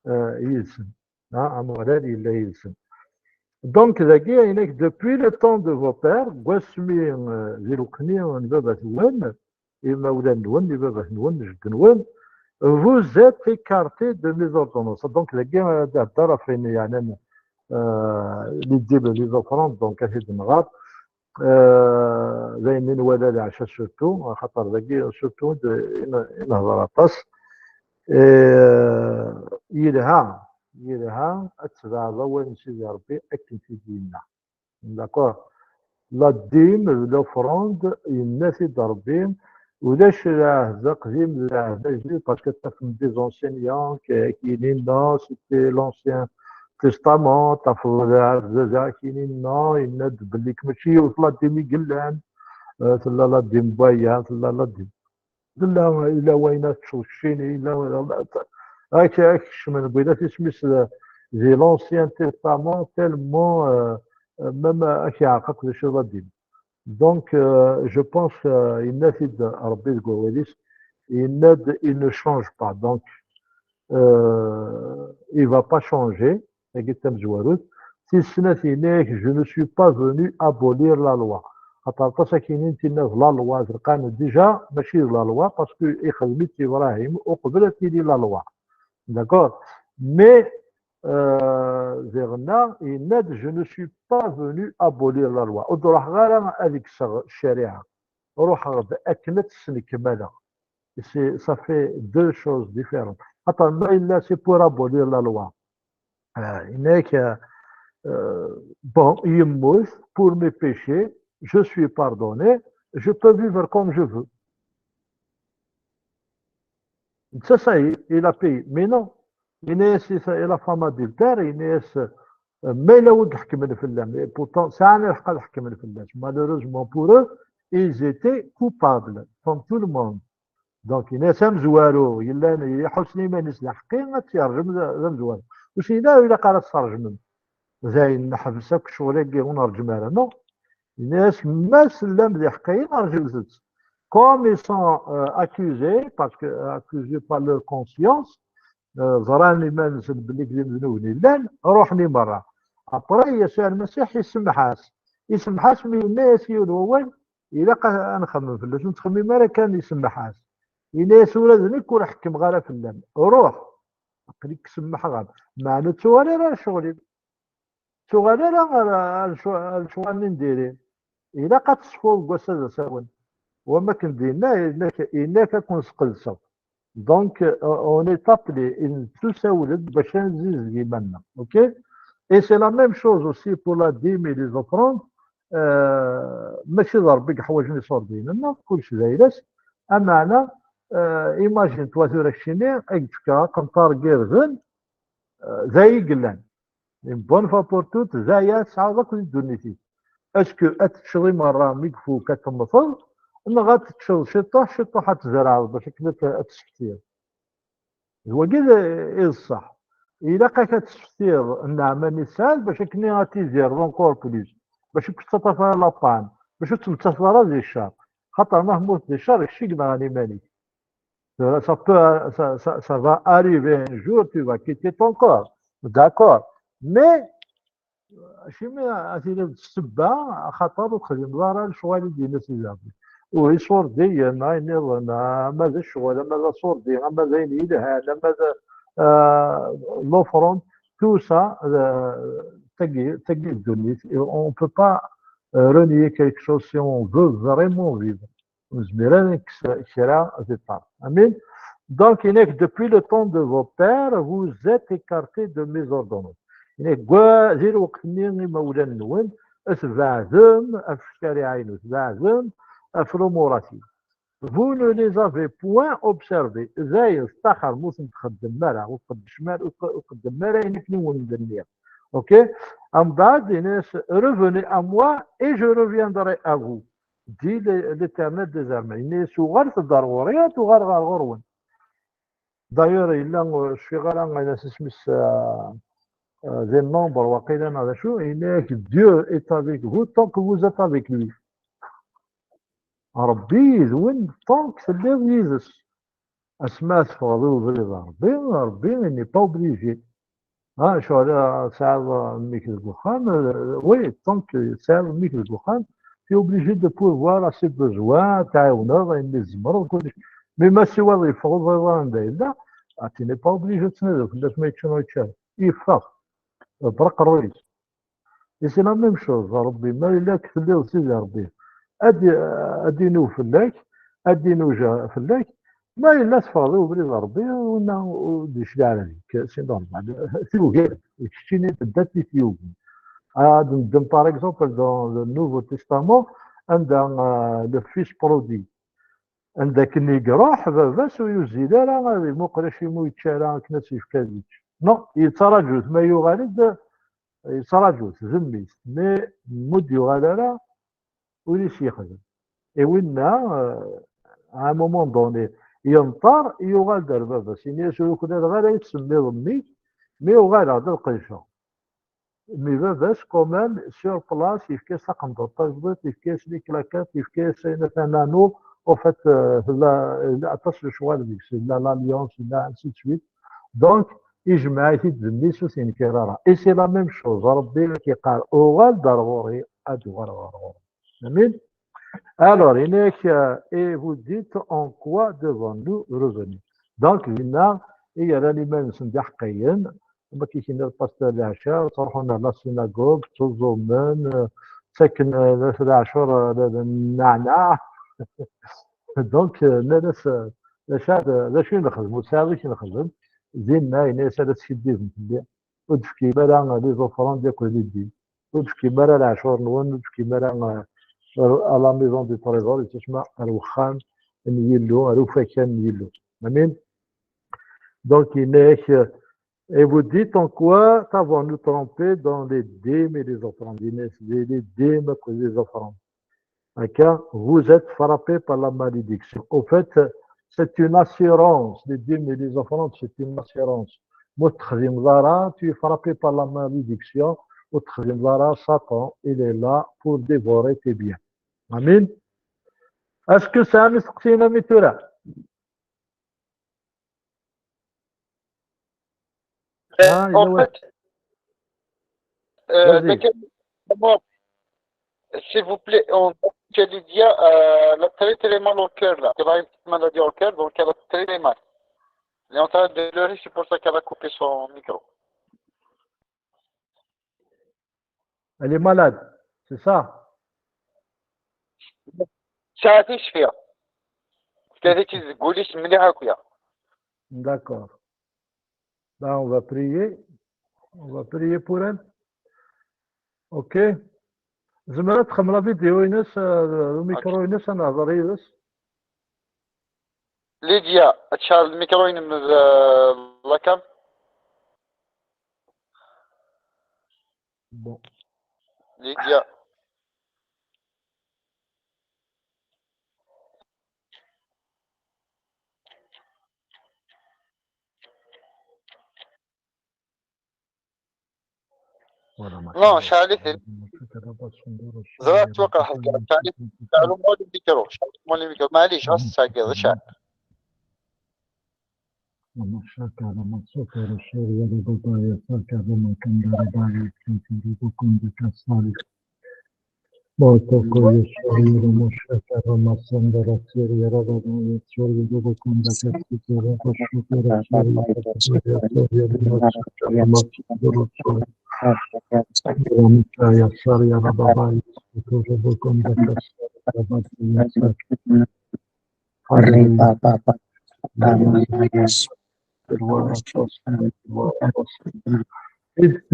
euh, yid-sen. Ah, Ameɣlal yella yid-sen. Donc, dagi, ayen ak, depuis le temps de vos pères, seg wasmi, euh, di lweqt-nni n baba-twen, imawlan-nwen, i baba-twen, jedden-nwen, vous êtes écartés de mes ordonnances. Donc, dagi, euh, ad d-hedder ɣef wayen yeɛnan, euh, les dîmes, les offrandes, donc, ad t-id-nɣer. Euh, d ayen i nwala leɛca surtout, axaṭer dagi surtout d, i n-, i nehḍer aṭas. Euh, yelha, yelha ad tebɛeḍ awal n Sidi Ṛebbi akken t-id-yenna. D'accord? La dîme, l'offrande, yenna-t-id Ṛebbi, ulac lɛehd aqdim d lɛehd ajdid, parce que tafem des enseignants qui, qui yinin non, c'était l'Ancien Testament, tafeḍ lɛehd zdaɣ, qui yinin non, yenna-d belli mačči yiwet la dîme i yellan, euh, tella la dîme n waya, tella la dîme. Tella, yella wayen ad teččeḍ keččini, yella, ak, ak kecmen deg widak isem-is, euh, di l'Ancien Testament, tellement, euh, euh, même ak yeɛreq akk d acu la dîme. Donc, euh, je pense, euh, yenna-t-id Ṛebbi deg wawal-is, yenna-d, il ne change pas. Donc, euh, il va pas changer, tagi d tamezwarut. Tis snat, yenna-yak, je ne suis pas venu abolir la loi. Xaṭer aṭas akkin i n-tinna d la loi, d lqanun. Déjà, mačči d la loi, parce que ixdem-itt Ibrahim uqbel ad tili la loi. D'accord? Mais, euh, diɣenna, yenna-d, je ne suis pas venu abolir la loi. Ur d-ruḥeɣ ara ad kkseɣ ccariɛa. Ruḥeɣ-d akken ad tt-snekmaleɣ. C'est, ça fait deux choses différentes. Xaṭer ma yella c'est pour abolir la loi. Euh, yenna-yak, euh, euh, bon, yemmut pour mes péchés, je suis pardonné, je peux vivre comme je veux. Netta, ça y est, il a payé. Mais non, yenna-yas i ta-, i la femme adultère, yenna-yas, euh, ma yella wid iḥekmen fell-am, et pourtant, sɛan lḥeqq ad ḥekmen fell-as. Malheureusement pour eux, ils étaient coupables, comme tout le monde. Donc, yenna-yas amezwaru, yellan iḥussen iman-is d aḥeqqi, ad tt-yerjem d, d amezwaru. Ur s-yenna ur ilaq ara ad tt-tṛejmem. Dayen, neḥbes akk ccɣel-agi, ur nerǧem ara, non? Yenna-yas, ma tellam d iḥeqqiyen, rǧut-tt. Comme ils sont, euh, accusés, parce que, euh, accusés par leur conscience, euh, ẓran iman-nsen belli deg imednuben i llan, ruḥen i merra. Après, Yasuɛ Lmasiḥ isemmeḥ-as. Isemmeḥ-as mi yenna-yas yiwen wawal, ilaq ad, ad nxemmem fell-as, ur nettxemmim ara kan isemmeḥ-as. Yenna-yas, ula d nekk ur ḥekkmeɣ ara fell-am. Ruḥ, aql-ik semmḥeɣ-am. Meɛna ur ttuɣal ara ccɣel-im. tuɣal ara ar, ar, lecɣ- ar lecɣal-nni n diri. Ilaq ad teṣfuḍ deg wass-a d asawen. Wama akken d-yenna, yenna-k, yenna-k ad ken-sqedseɣ. Donc, euh, on est appelé, nettusawel-d bac ad nzizeg iman-nneɣ. Ok? Et c'est la même chose aussi pour la dîme et les offrandes. Euh, mačči d Rebbi i yeḥwaǧen iṣurdiyen-nneɣ, kullec d ayla-s. Ameɛna, euh, imagine-toi tura keččini, ad k-d-fkeɣ aqenṭar n yirden, euh, d ay i yellan. Une bonne fois pour toutes, d aya tesɛiḍ akk di ddunit-ik. Est-ce que ad teččeḍ i merra mi ifuk ad temmteḍ, neɣ ad teččeḍ ciṭuḥ, ciṭuḥ ad tzerɛeḍ bac akken ad t-, ad tesfettiḍ? D wagi i d, i d ṣṣeḥ. Ilaq-ak ad tesfettiḍ nneɛma-nni tesɛiḍ bac akken ad tidireḍ encore plus, bac ur k-tettaṭṭaf ara la panne, bac ur tettmettateḍ ara di ccer. Xaṭer ma temmuteḍ di ccer, kečč i yenɣan iman-ik. Tura, ça peut, ça, ça, ça va arriver un jour, tu vas quitter ton corps. D'accord. Mais, acimi ad tiliḍ d ssebba, axaṭer ur texdimeḍ ara lecɣal i d-yenna Sidi Ṛebbi. Ur iṣurdiyen, ayen nniḍen, ama d ccɣel, ama d aṣurdi, ama d ayen yelhan, ama d, euh, l'offrande, tout ça, euh, tagi, tagi d ddunit. Et on peut pas, euh, renier quelque chose si on veut vraiment vivre. Ur nezmir ara ad nekkes kra di ṭṭerf. Amin. Donc, yenna-k, depuis le temps de vos pères, vous êtes écartés de mes ordonnances. Yenna-k, gwa-, di lweqt-nni imawlan-nwen, tbeɛdem ɣef ccariɛa-inu, tbeɛdem ɣef lumurat-inu. Vous ne les avez point observés. Dayen, staxer, ur ten-txeddem ara, ur tqeddcem ara, ur tqeddem ara ayen akken i wen-d-nniɣ. Ok? Ambaɛd, yenna-as, revenez à moi et je reviendrai à vous. Dit le- l'Éternel des armées. Yenna-yas, uɣalet-d ar ɣur-i, ad uɣaleɣ ar ɣur-wen. D'ailleurs, yella, ur cfiɣ ara, yenna-s isem-is, euh, euh, di Nombre, waqila, neɣ d acu, yenna-yak, Dieu est avec vous tant que vous êtes avec lui. Ṛebbi yid-wen tant que telliḍ yid-s. Asmi ara teffɣeḍ i ubrid n Ṛebbi, Ṛebbi, il n'est pas obligé. Ah, ccɣel, ah, tesɛiḍ mmi-k deg uxxam, euh, oui, tant que tesɛiḍ mmi-k deg uxxam, tu es obligé de pourvoir à ses besoins, ad tɛiwneḍ ayen i tzemreḍ, kullec. Mais ma siwaḍ yeffeɣ uẓayeḍ anda yella, ah, tu n'es pas obligé ad tnadiḍ fell-as ma yečča neɣ yečča. Yeffeɣ. Ḍebber aqerruy-is. Et c'est la même chose, Ṛebbi, ma yella-k telliḍ Sidi Ṛebbi, ad d-, ad d-inuj fell-ak, ad d-inuj fell-ak, ma yella teffɣeḍ i ubrid n Ṛebbi, winna ur d-yecliɛ ara deg-k, c'est normal. Tugi, keččini tedda-t i tugi. Ad neddem, par exemple, dans le Nouveau Testament, anda, euh, le fils prodigue, anda akken i iruḥ, baba-s ur yuzzil ara ad imuqel acimi ur yečči ara akken ad s-yefk ad yečč. Non, yettṛaǧu-t, ma yuɣal-d, yettṛaǧu-t d mmi-s, mais mu d-yuɣal ara, ur is-yexdim. Et winna, euh, à un moment donné, yenṭer, yuɣal-d ar baba-s, yenna-yas, ur uklaleɣ ara i tsemmiḍ mmi-k, mi uɣaleɣ-d ad qedceɣ. Mais baba-s, quand même, sur place, yefka-yas taqendurt tajdiṭ, yefka-yas les claquettes, yefka-yas ayen atan anneau, en fait, euh, tella, yella aṭas n lecɣal deg-s, yella l'alliance, yella ainsi de suite. Donc, ijmeɛ-it-id d mmi-s, ur t-yenkir ara. Et c'est la même chose, Ṛebbi ad k-yeqqar, uɣal-d ar ɣur-i, ad uɣaleɣ ɣer ɣur-m. Amin. Alors, yenna-yak, euh, et vous dites, en quoi devons-nous revenir? Donc, dinna i yerran iman-nsen d iḥeqqiyen, am akken i k-yenna lpastor Leɛcar, ttruḥun ar la synagogue, ttuẓumen, euh, ttaken, euh, leɛcur, euh, n nneɛneɛ. Donc, euh, nnan-as, euh, Leɛcar, euh, d acu i nexdem? Ur tesɛiḍ acu i nexdem. Dinna, yenna-yas, ala teskiddiben fell-i. Ur d-tefkim ara les offrandes akked les dîmes. Ur d-tefkim ara leɛcur-nwen, ur d-tefkim ara, euh, à la maison du trésor, yettusemma ar wexxam n Yillu, ar ufakan n Yillu. Amin. Donc, yenna-yak, euh, et vous dites, en quoi avons-nous trompé dans les dîmes et les offrandes? Yenna-yas, les, les dîmes akked les offrandes. Akka, vous êtes frappé par la malédiction. Au fait, c'est une assurance. Les dîmes et les offrandes, c'est une assurance. Ma ur texdimeḍ ara, tu es frappé par la malédiction. Ma ur texdimeḍ ara, Satan, il est là pour dévorer tes biens. Amin. Est-ce que tesɛam isteqsiyen a mi tura? Euh, en fait, euh, s'il vous plaît, on a Lydia, euh, elle a très très mal au cœur là. Elle a une petite maladie au cœur, donc elle a très très mal. Elle est en train de pleurer, c'est pour ça qu'elle a coupé son micro. Elle est malade, c'est ça? Tesɛa tisfi. Tkati-tt deg wul-is mliḥ akya. D'accord. Là, on va prier. On va prier pour elle. Ok. Zemreɣ ad txemmem la vidéo-ines, euh, le micro-ines, ad nehḍer yid-s. Lydia, ad tceɛleḍ lmikru-inem d la cam? Bon. Lydia. Voilà, Non, ceɛl-iten. Ẓriɣ ttwaqerḥeḍ kan. Ceɛl-iten, ceɛl-iten mwa lmikru. Ceɛl-iten mwa lmikru. Maɛlic, ɣas tettɛeggiḍ, ceɛl.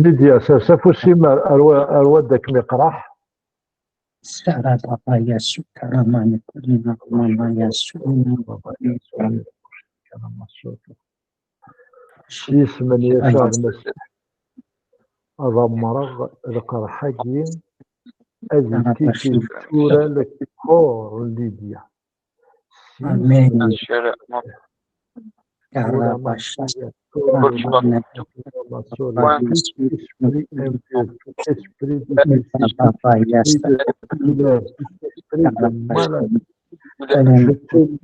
Lydia, sers afus-im ar, ar wa-, ar wadda kem-iqraḥ. S yisem n Yasuɛ Lmasiḥ, ad amreɣ lqerḥ-agi ad ittiki tura lkor n Lydia. Amin. Esprit impur, esprit de, esprit de douleur, esprit de maladie. Je te dis,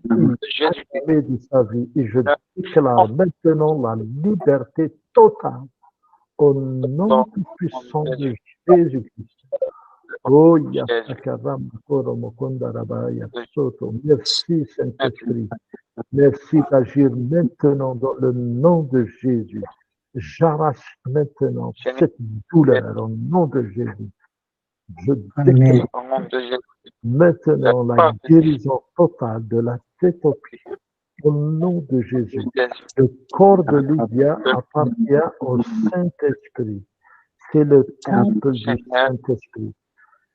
de sa vie, et je déclare maintenant la liberté totale au nom tout puissant de Jésus-Christ. Oh, Yasakara Makoro Mokondara Baya Soto. Merci, Saint-Esprit. Merci d'agir maintenant dans le nom de Jésus. J'arrache maintenant cette douleur au nom de Jésus. Je déclare maintenant la guérison totale de la tête aux pieds. Au nom de Jésus, le corps de Lydia appartient au Saint-Esprit. C'est le temple du Saint-Esprit.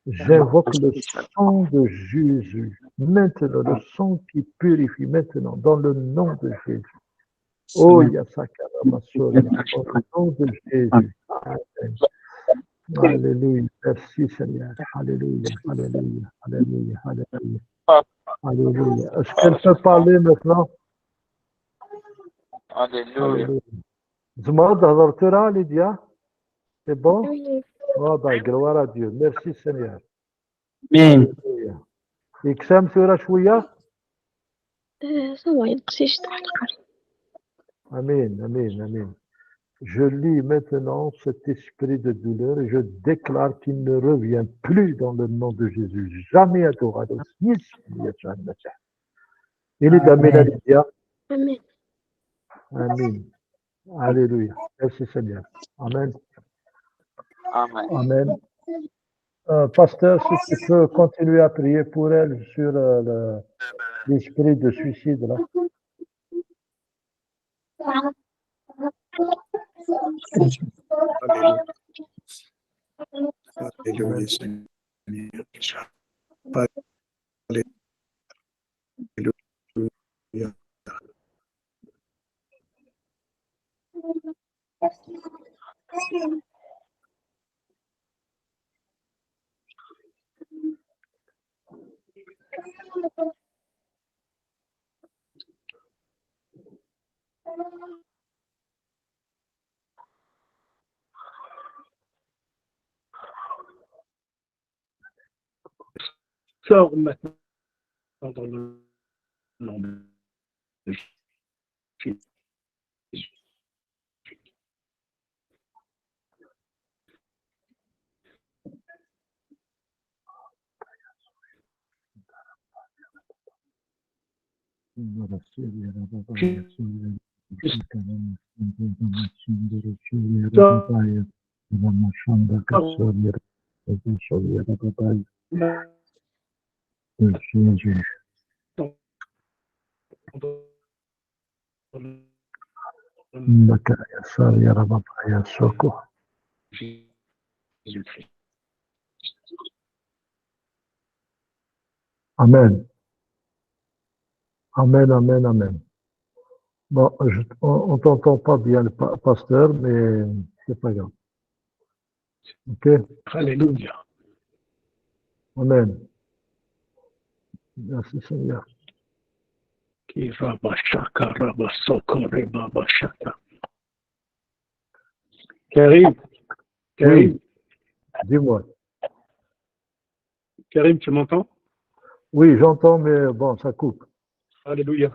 J'invoque le sang de Jésus. Maintenant, le sang qui purifie maintenant, dans le nom de Jésus. Oh, Yasakara Masori, au nom de Jésus. Amen. Alléluia. Merci, Seigneur. Alléluia. Alléluia. Alléluia. Alléluia. Alléluia. Est-ce qu'elle peut parler maintenant? Alléluia. Tzemreḍ ad thedreḍ tura, Lydia? C'est bon? Oui. Oh, bah, gloire à Dieu. Merci, Seigneur. Amin. Yeksam tura cwiya? Euh, ça va, yenqes-iyi cwiṭ leqrar. Amin, amin, amin. Je lis maintenant cet esprit de douleur et je déclare qu'il ne revient plus dans le nom de Jésus. Jamais à Torah. Ini-d amin a Lydia. Amin. Amin. Alléluia. Merci Seigneur. Amen. Amen. Amen. Euh, pasteur, si tu peux continuer à prier pour elle sur euh, le- l'esprit de suicide là. Alléluia, Seigneur. Alléluia. Sors maintenant dans le nom de Jésus. Amen. Amen, amen, amen. Bon, je, on, on t'entend pas bien, le pa- pasteur, mais c'est pas grave. Ok? Alléluia. Amen. Merci Seigneur. Ki rabashaka rabasoko rebabashaka. Karim. Karim. Dis-moi. Karim, tu m'entends? Oui, j'entends, mais bon, ça coupe. Alléluia.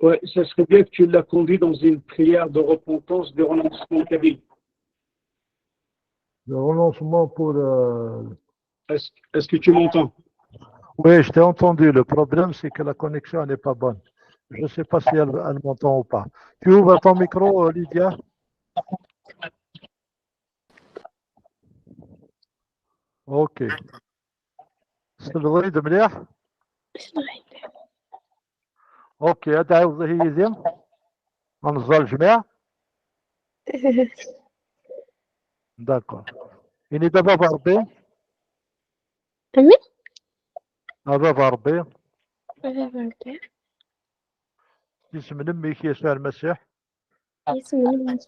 Ouais, ça serait bien que tu la conduis dans une prière de repentance, de renoncement, Karim. Le renoncement pour... euh, Est-ce est-ce que tu m'entends? Oui, je t'ai entendu. Le problème, c'est que la connexion n'est pas bonne. Je ne sais pas si elle, elle m'entend ou pas. Tu ouvres ton micro, euh, Lydia? Ok. Tessebleḍ-iyi-d mliḥ? Ok, ad tɛiwdeḍ ihi yid-i? Ad neẓẓal jmiɛ? D'accord. Ini-d a baba Ṛebbi. Amen. A baba Ṛebbi. Baba Ṛebbi. Isem n mmi-k Yasuɛ Lmasiḥ. Isem n mmi-k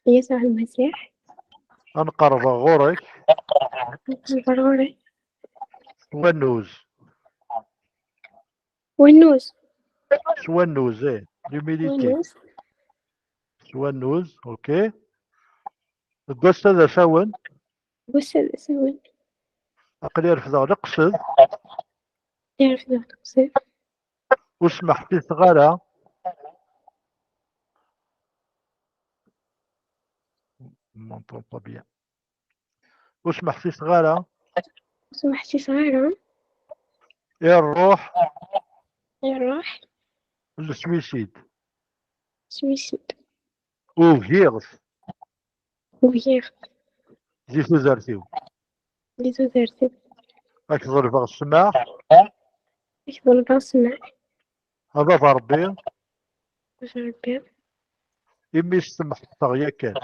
Yasuɛ Lmasiḥ. Ad n-qerrbeɣ ɣur-k. Ḍruri. S wannuz. Wannuz. S wannuz, eh. L'humilité. Wannuz. S wannuz, ok. Deg wass-a d asawen. Wass-a d asawen. Aql-i refdeɣ leqsed. Irfed leqsed. Ur smeḥsiseɣ ara. On m'entend pas bien. Ur smeḥsiseɣ ara. Ur smeḥsiseɣ ara. I ṛṛuḥ. Iruḥ. Le suicide. Suicide. Ugiɣ-t. Ugiɣ. Di tudert-iw. Di tudert-iw. Ad k-ḍelbeɣ ssmaḥ. Ad k-ḍelbeɣ ssmaḥ. A baba Ṛebbi. Ṛebbi. Imi s-smeḥseɣ yakan.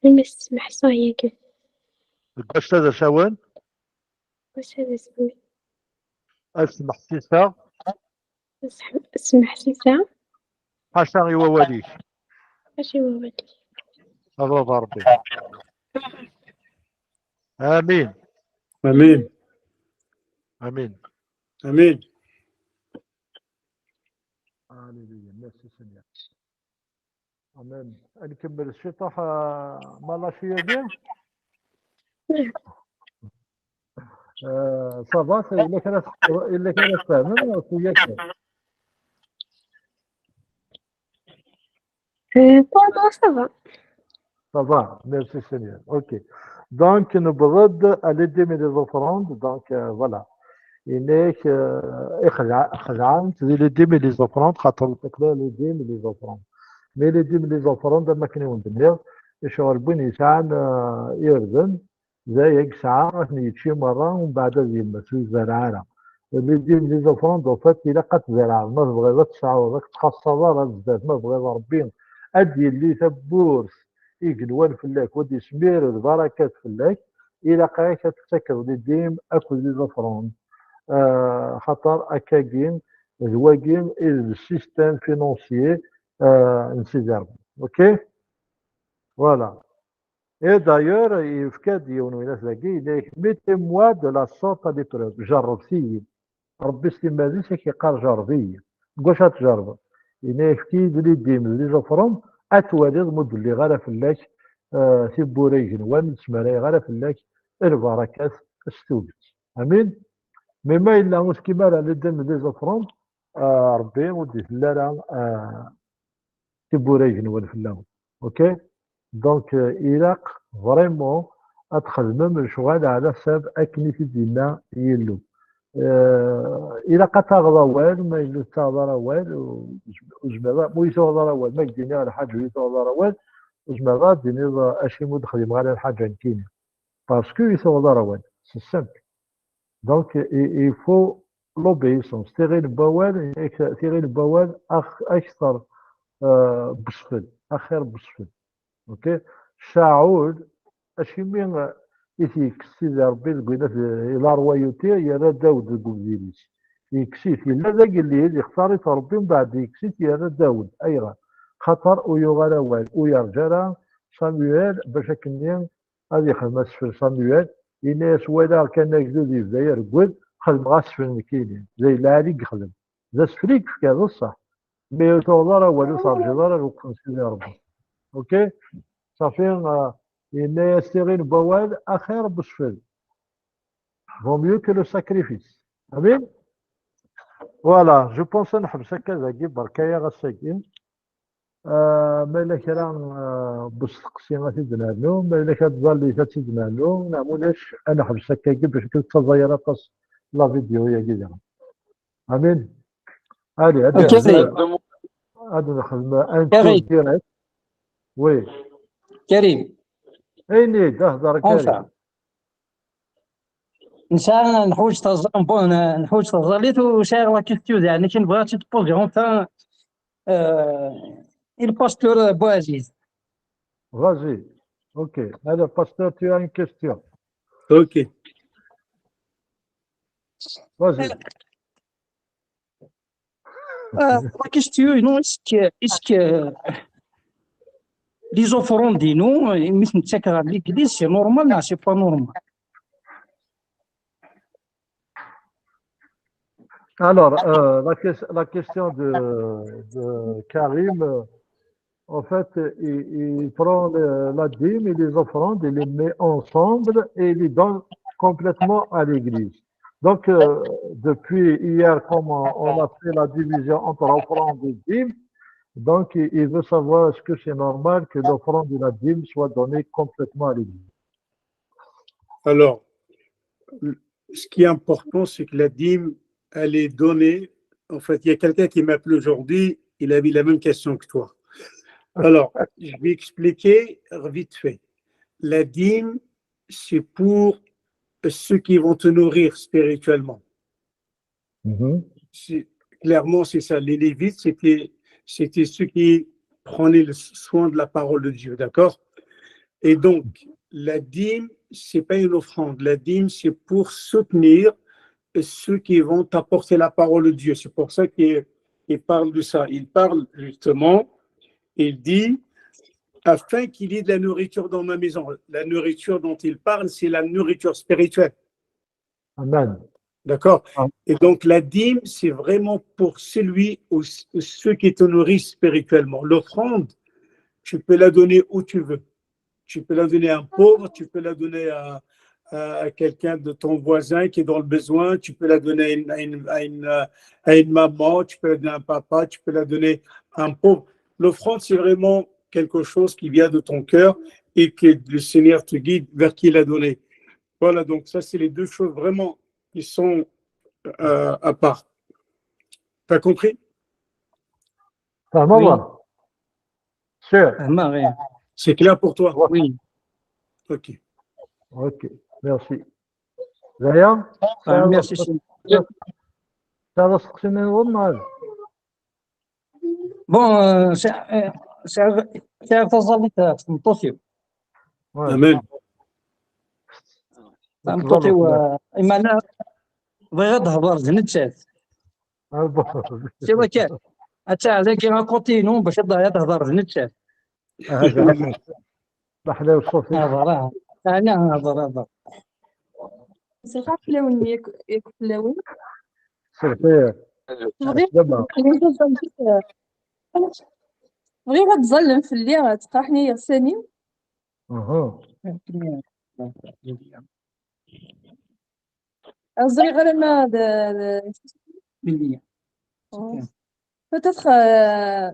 Imi s-smeḥseɣ yakan. Deg wass-a d asawen. Wass-a d asawen. Ad smeḥsiseɣ. Smeḥsiseɣ. Ḥaca i wawal-ik. Ḥaca i wawal-ik. A baba Ṛebbi. Amin. Amin. Amin. Amin. Alléluia. Merci Seigneur. Amen. Ad nkemmel ciṭuḥ, ah, ma lâcher-agi? Euh, ça va, c'est, il est quelle heure, il est quelle heure, c'est, non, non, c'est hier. Euh, pour moi, ça va. Ça va, merci Seigneur. Ok. Donc, نبغض les dîmes et les offrandes. Donc, euh, voilà. Inek, euh, ixdeɛ-, xedɛen-t di les dîmes et les offrandes, xaṭer taqla les dîmes et les offrandes. Mais les dîmes et les offrandes, am akken i wen-d-nniɣ, icɣel n win yesɛan, euh, irden, d aya i yesɛa, ad ten-yečči merra, umbeɛd ad yemmet, ur yezreɛ ara. Les dîmes et les offrandes, en fait, ilaq ad tzerɛeḍ, ma tebɣiḍ ad tesɛuḍ, ad tettxaṣṣaḍ ara zdat, ma tebɣiḍ Ṛebbi ad d-yelli tawwurt igenwan fell-ak, u ad d-yesmir lbarakat fell-ak, ilaq-ak ad tettakeḍ les dîmes akked les offrandes. Euh, xaṭer akkagi, d wagi i d le système financier, euh, n Sidi Ṛebbi. Ok? Voilà. Et d'ailleurs, yefka-d yiwen winas dagi, yenna-yak, mettez-moi de la sorte à l'épreuve, jerrebet-iyi. Ṛebbi s timmad-is ak-yeqqar, jerreb-iyi. Deg wacu ad tjerrbeḍ? Yenna-yak, efk-iyi-d les dîmes d les offrandes, ad twaliḍ ma ur d-lliɣ ara fell-ak, eh, tiwwura igenwan, ur d-smarayeɣ ara fell-ak lbarakat s tuget. Amin? Mais ma yella ur tefkim ara les dîmes d les offrandes, eh, Ṛebbi ur d-itelli ara, eh, tiwwura igenwan fell-awen. Ok? Donc, euh, ilaq vraiment ad txedmem lecɣal ɛla ḥsab akken i t-id-yenna Yillu. Euh, ilaq ad taɣeḍ awal, ma yella ur tettaɣeḍ ara awal, ur, ur tezmireḍ ara, ma ur yi-tuɣeḍ ara awal, ma k-d-iniɣ lḥaǧa ur yi-tuɣeḍ ara awal, ur tezmireḍ ara ad d-tiniḍ, euh, acimi ur d-xdimeɣ ara lḥaǧa nekkini. Parce que ur tuɣeḍ ara awal, c'est simple. Donc, il, il faut l'obéissance. Tiɣin n wawal, tiɣin n wawal ax-, akteṛ, euh, n usfel, axir n usfel. Ok? Caɛul, acimi, euh, i t-yekkes Sidi Ṛebbi deg winat, i la royauté, yerra Dawed deg ubdil-is. Yekkes-it, yella d agellid, yextar-it Ṛebbi, mbeɛd yekkes-it, yerra Dawed. Ayɣer? Xaṭer ur yuɣ ara awal, ur yerǧa ara Samuel bac akken-nni ad yexdem asfel Samuel, yenna-yas: "Walaɣ kan agdud yebda ireggel, xedmeɣ asfel nekkini." D ayen lɛali i yexdem. D asfel i yefka, d ṣṣeḥ. Mi ur tuɣeḍ ara awal, ur terǧiḍ ara lweqt n Sidi Ṛebbi. Ok? Safi, euh, yenna-yas: "Tiɣin n wawal axir n usfel. Vaut mieux que le sacrifice." Amin? Voilà, je pense ad neḥbes akka dagi, berka-yaɣ ass-agi. Euh, ma yella kra, euh, n usteqsi ad t-id-nernu, ma yella kra n tẓallit ad t-id-nernu, neɣ ma ulac, ad neḥbes akkagi bac ur ttaẓay ara aṭas la vidéo-yagi diɣen. Amin. Allez, ad Ok. nexdem, ad nexdem un Karim. Tour direct. Oui. Karim. Ayen-id, hder Karim. Enfin. Nesɛa, nḥuǧ taẓ-, bon, nḥuǧ taẓallit u sɛiɣ la question, yeɛni, kan bɣiɣ ad tt-id-poser, enfin, euh, il pasteur Bouaziz. Vas-y. Ok. Alors, pasteur, tu as une question. Ok. Vas-y. Euh, la question, non, est-ce que, est-ce que les offrandes, non, mais c'est l'église, c'est normal, non, c'est pas normal. Alors, euh, la, ques-, la question de, de Karim, euh, en fait, il, il prend le- la dîme et les offrandes, il les met ensemble et il les donne complètement à l'église. Donc, euh, depuis hier, comme on, on a fait la division entre offrande et dîme, donc il, il veut savoir est-ce que c'est normal que l'offrande et la dîme soient données complètement à l'église. Alors, ce qui est important, c'est que la dîme, elle est donnée. En fait, il y a quelqu'un qui m'appelle aujourd'hui, il avait la même question que toi. Alors, je vais expliquer vite fait. La dîme, c'est pour ceux qui vont te nourrir spirituellement. Mhm. C'est- clairement, c'est ça. Les Lévites, c'était, c'était ceux qui prenaient le soin de la parole de Dieu, d'accord ? Et donc, la dîme, c'est pas une offrande. La dîme, c'est pour soutenir ceux qui vont t'apporter la parole de Dieu. C'est pour ça qu'il, il parle de ça. Il parle justement, il dit, afin qu'il y ait de la nourriture dans ma maison. La nourriture dont il parle, c'est la nourriture spirituelle. Amen. D'accord ? Ah. Et donc, la dîme, c'est vraiment pour celui ou c- ceux qui te nourrissent spirituellement. L'offrande, tu peux la donner où tu veux. Tu peux la donner à un pauvre, tu peux la donner à, à quelqu'un de ton voisin qui est dans le besoin, tu peux la donner à une, à une- à une, euh, à une maman, tu peux la donner à un papa, tu peux la donner à un pauvre. L'offrande, c'est vraiment quelque chose qui vient de ton cœur et que le Seigneur te guide vers qui la donner. Voilà, donc ça, c'est les deux choses vraiment qui sont, euh, à part. T'as compris ? Fehmeḍ? Oui. Sûr. Fehmeɣ, oui. C'est clair pour toi ? Oui. Ok. Ok, merci. D'ailleurs, ah, merci, c'est ça va sortir une bonne mal. Bon, euh, c'est, euh, c'est, c'est un peu ça, euh, c'est un peu sûr. Ouais. Amen. Tameṭṭut-iw, euh, imana, bɣiɣ ad d-hḍeṛ d nettat. Ah, bon. C'est vrai que, attends, dagi, à côté, non, باش ad d-hḍeṛ d nettat. Ah, d aḥlay ṣṣut-ik. Hḍeṛ, ah. Ɛni hḍeṛ, hḍeṛ. Ẓriɣ fell-awen, yak, yak fell-awen. Ṣṣut-ik. Bɣiɣ, bɣiɣ ad ẓallen fell-i, ttqerḥen-iyi iɣsan-iw. Aha. Ur ẓriɣ ara ma d, d, peut-être, euh,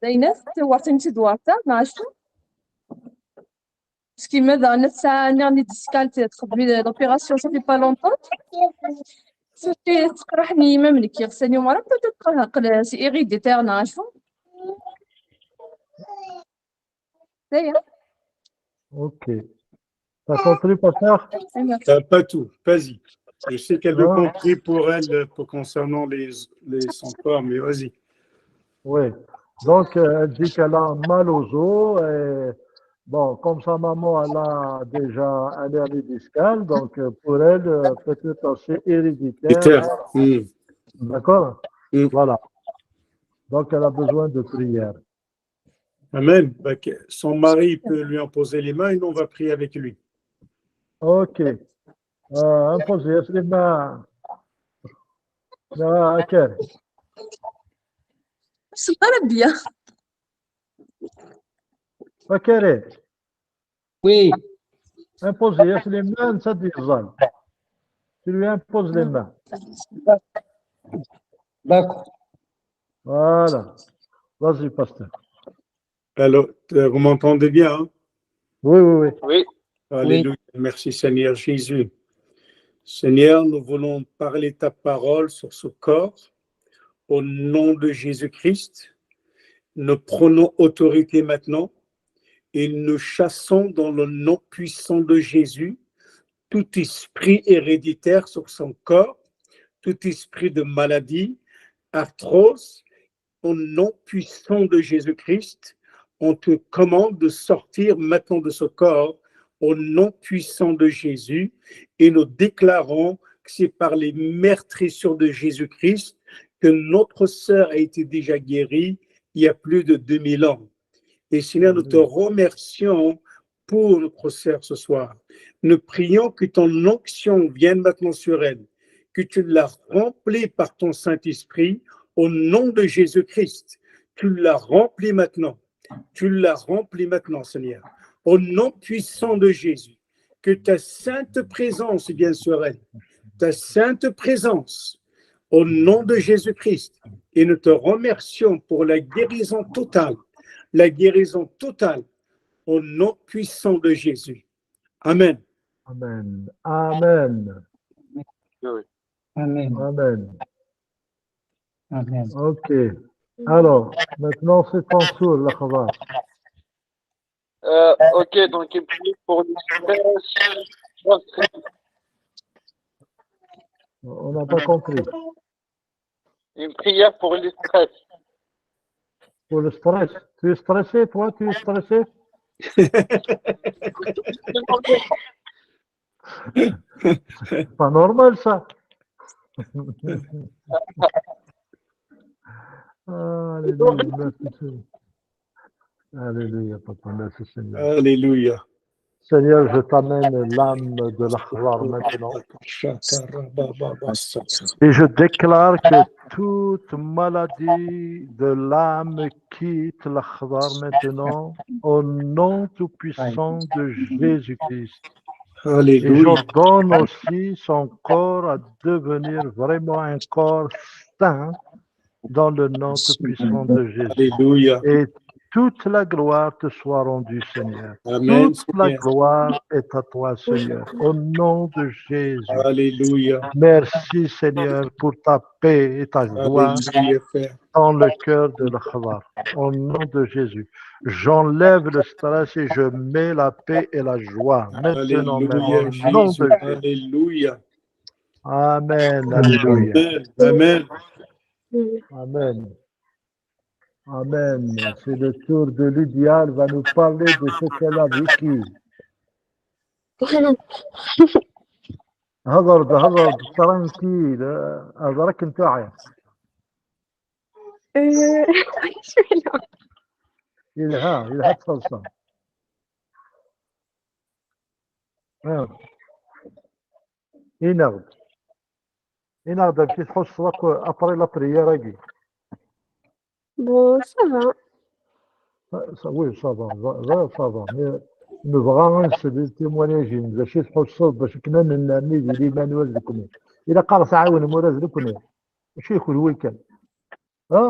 d ayen-at, tawaɣt-im d tawaɣt-a, neɣ acu? Parce que ma daɣen tesɛa, nniɣ-nni-d, tesɛa, txeddem l'opération, ça fait pas longtemps. Surtout, tettqerḥen yemma-m nekk iɣsan-iw merra, peut-être, aql-, c'est héréditaire, neɣ acu? D aya. Ok. T'as compris, pasteur? T'as pas tout, vas-y. Je sais qu'elle veut Hein? Compris pour elle, pour concernant les, les son corps, mais vas-y. Oui. Donc, euh, elle dit qu'elle a mal aux os. Et, bon, comme sa maman, elle a déjà un hernie discale, donc euh, pour elle, euh, peut-être c'est héréditaire. Héréditaire. Hmm. D'accord? Mm. Voilà. Donc, elle a besoin de prière. Amen. Donc, son mari peut lui imposer les mains et nous, on va prier avec lui. Ok. Euh, imposer les mains. Ah, ok. C'est pas le bien. Ok. Oui, Imposer les mains, ça dit ça. Tu lui imposes les mains. D'accord. Voilà. Vas-y, pasteur. Alors, euh, vous m'entendez bien, hein? Oui, oui, oui. Oui, Alléluia. Merci Seigneur Jésus. Seigneur, nous voulons parler ta parole sur ce corps. Au nom de Jésus-Christ, nous prenons autorité maintenant et nous chassons dans le nom puissant de Jésus tout esprit héréditaire sur son corps, tout esprit de maladie, arthrose. Au nom puissant de Jésus-Christ, on te commande de sortir maintenant de ce corps, au nom puissant de Jésus, et nous déclarons que c'est par les meurtrissures de Jésus-Christ que notre sœur a été déjà guérie il y a plus de deux mille ans. Et Seigneur, nous te remercions pour notre sœur ce soir. Nous prions que ton onction vienne maintenant sur elle, que tu la remplis par ton Saint-Esprit au nom de Jésus-Christ. Tu la remplis maintenant. Tu la remplis maintenant, Seigneur. Au nom puissant de Jésus, que ta sainte présence vienne sur elle. Ta sainte présence, au nom de Jésus-Christ. Et nous te remercions pour la guérison totale. La guérison totale, au nom puissant de Jésus. Amen. Amen. Amen. Amen. Amen. Amen. Ok. Alors, maintenant, c'est ton tour, l'akhbar. Euh, ok, donc il prie pour le stress. On n'a pas compris. Une prière pour le stress. Pour le stress. Tu es stressé, toi, tu es stressé? C'est pas normal, ça. Alléluia, merci Seigneur. Alléluia, papa, merci Seigneur. Alléluia. Seigneur, je t'amène l'âme de l'akhbar maintenant. Et je déclare que toute maladie de l'âme quitte l'akhbar maintenant au nom tout-puissant de Jésus-Christ. Et Alléluia. j'ordonne aussi son corps à devenir vraiment un corps sain dans le nom tout-puissant de Jésus. Alléluia. Et toute la gloire te soit rendue, Seigneur. Amen, Toute la Seigneur. Gloire est à toi, Seigneur. Au nom de Jésus. Alléluia. Merci, Seigneur, pour ta paix et ta joie Alléluia, Père. Dans le cœur de l'akhbar. Au nom de Jésus. J'enlève le stress et je mets la paix et la joie. Maintenant, Alléluia, même au nom Jésus. De Jésus. Alléluia. Amen. Alléluia. Amen. Amen. Amen. Amen. C'est le tour de Lydia. Elle va nous parler de ce qu'elle a vécu. هضر هضر tranquille. هضرك انت. Euh, يلها يلها تفصل. ها. Énard. Énard, amek i tḥusseḍ akk après la prière-agi? Bon, ça va. Ça, oui, ça va, ça, ça va. Mais nebɣa ad nsel i témoignage-im, d acu i tḥusseḍ, d acu akken ad nennerni di liman ur d nekkni. Ilaq ad ɣ-tɛawnem ula d nekkni. Mačči d kenwi kan. Ha?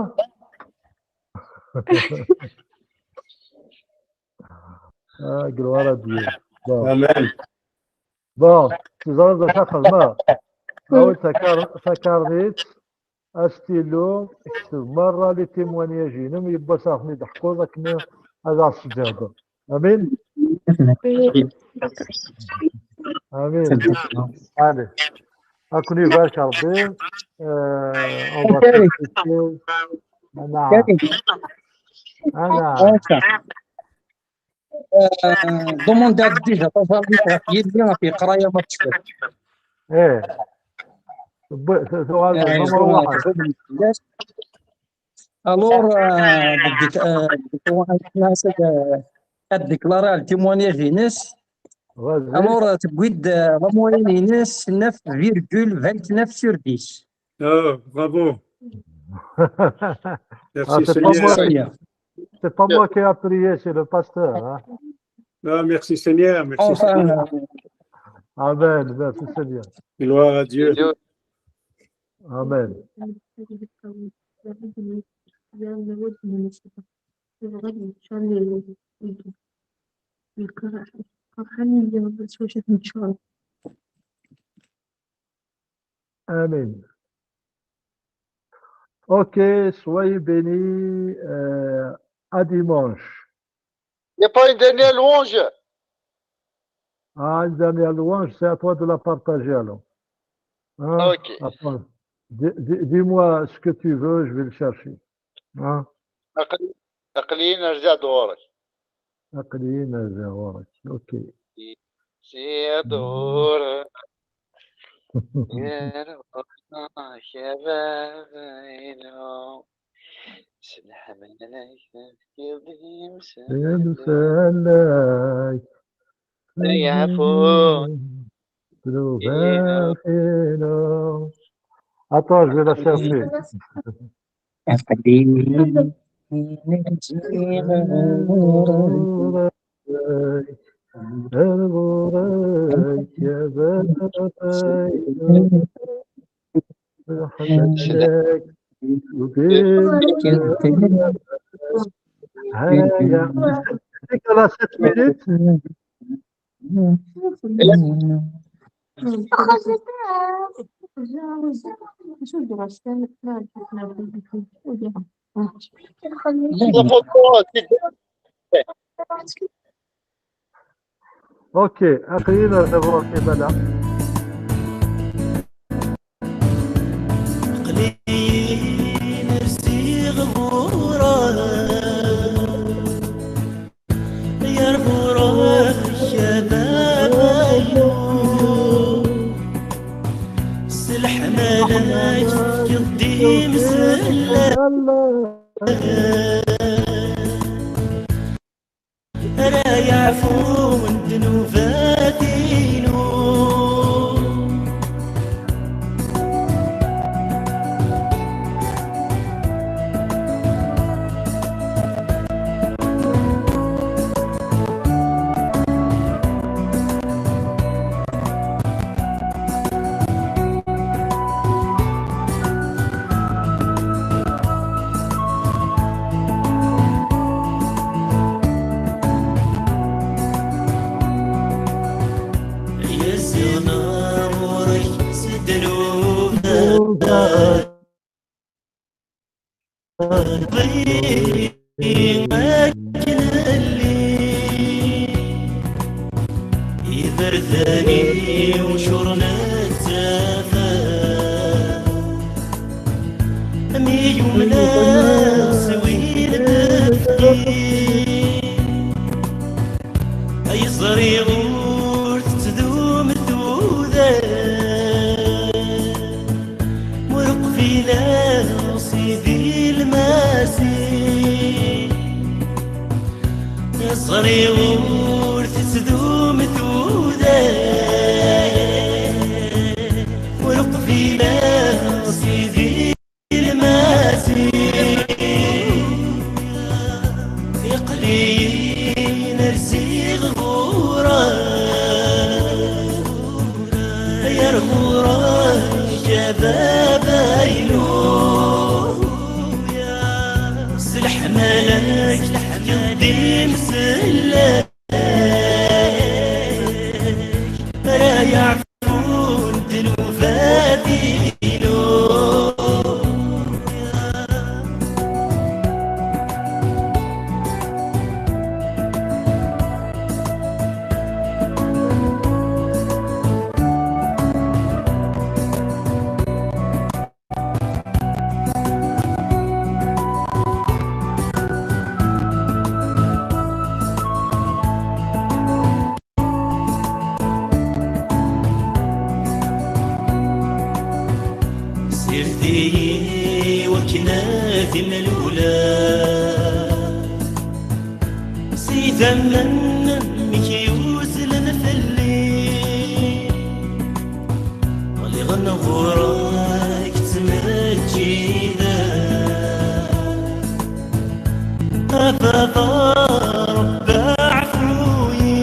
Ah, gloire à Dieu. Bon. Amen. Bon, teẓriḍ d acu ara xedmeɣ? Awit takar- takarḍit, astilu, kteb merra les témoignages-inem, yiwwas ad ten-id-teḥkuḍ akken ad aɣ-tesǧehdeḍ. Amin? Oui. Amin. Allez. Ad ken-ibarek Rebbi. Euh, on va tous essayer. Ana. Ana. Demande déjà, pas envie de dire, il y a des crayons. Eh. ب-، ت-، تغال-، آه، نمبر واحد. Alors, euh, ad déclarer le témoignage-ines. Vas-y. Alors, euh, tewwi-d, euh, la moyenne-ines neuf virgule vingt-neuf sur dix. Oh, bravo. Ah, Merci c'est pas moi. Seigneur. C'est pas moi qui ai appris, c'est le pasteur. Hein. Ah, merci Seigneur. Merci Enfin, Seigneur. euh, Amen. Merci Seigneur. Gloire à Dieu. Amen. Amen. Ok, soyez bénis. Euh, à dimanche. Il n'y a pas une dernière louange. Ah, une dernière louange, c'est à toi de la partager alors. Hein? Ah, ok. Attends. Di- di- Dis-moi ce que tu veux, je vais le chercher. Hein? أقلي أقلي نرجع دورك. أقلي نرجع دورك. Ok. سي دورك. يا روح يا بابا. سلحم عليك. يا مسلاك. يعفو. Attends, je vais la chercher. هيا. يعطيك الله ست minutes. La photo, c'est Ok, aql-i nerẓa ɣur-k, Ibala. Aql-i nerziɣ ɣur-k, yar ɣur-k a baba-inu. S leḥmala-k tefkiḍ-d imsella. Ara yeɛfun ddnubat-inu. Yerziɣ ɣur-k s ddnubat. Akken lliɣ, iberdan-iw curen d tafat. Mi yumneɣ s win befqi, ay ẓriɣ ur tettdum tudert. Ur qbileɣ Sidi Lmasiḥ, ẓriɣ ur tettdum tudert. Ur qbileɣ Sidi Lmasiḥ, iqli nerziɣ ɣur-k. Ay ar ɣur-k a baba-inu, s leḥmala-k tefkiḍ-d imsella. Iwakken ad imlula s idammen amek yuzlen fell-i. Ɣliɣ ɣur-k ttmeǧǧideɣ, a baba Ṛebbi ɛfu-yi.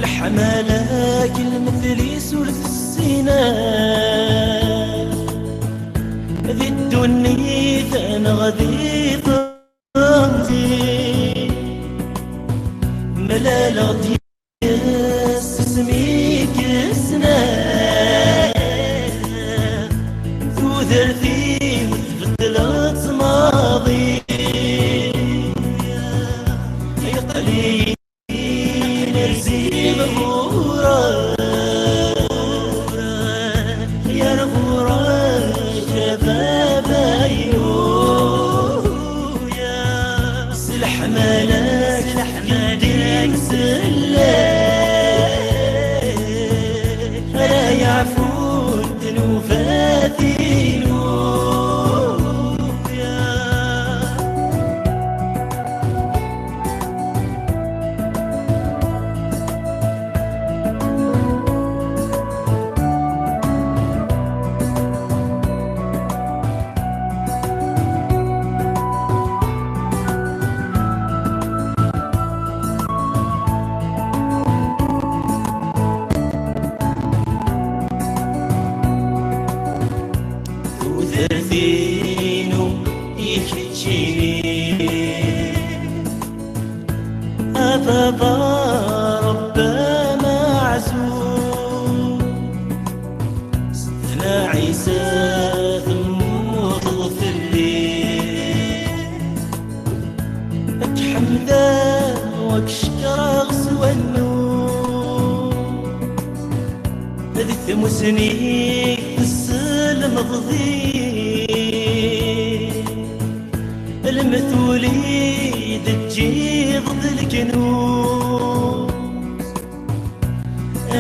Leḥmala-k lmetl-is ur tessin ara di ddunit neɣ di teɣzi. Mlaleɣ-d yes-s mi yesna tudert-iw tbeddleḍ maḍi. Aql-i rziɣ ɣur-k, yar ɣur-k a baba-inu. S leḥmala-k, s leḥmala-k, ara yeɛfun ddnubat-inu. Tudert-inu i keččini, a baba Ṛebbi ameɛzuz. Sidna Ɛisa temmuteḍ fell-i, ad k-ḥemdeɣ, ad k-cekkreɣ s wannuz. Di tmusni tesselmeḍ-iyi, lmetul i d-teǧǧiḍ d leknuz.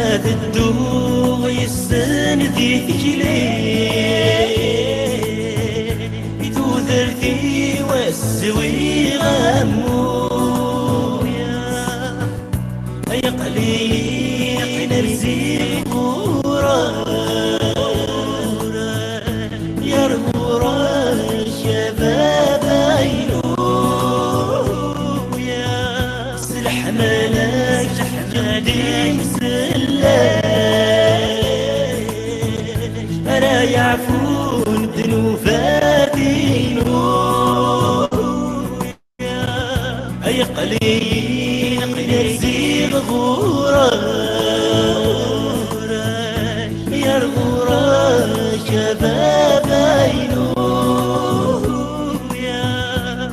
Ad dduɣ yes-sen di tikli, i tudert-iw ad swiɣ ammuya. Ay aql-i rziɣ ɣur-k, yar ɣur-k a baba-inu. S leḥmala-k, s leḥmala-k, ara yeɛfun ddnubat-inu. Ay aql-i rziɣ ɣur-k, yar ɣur-k a baba-inu.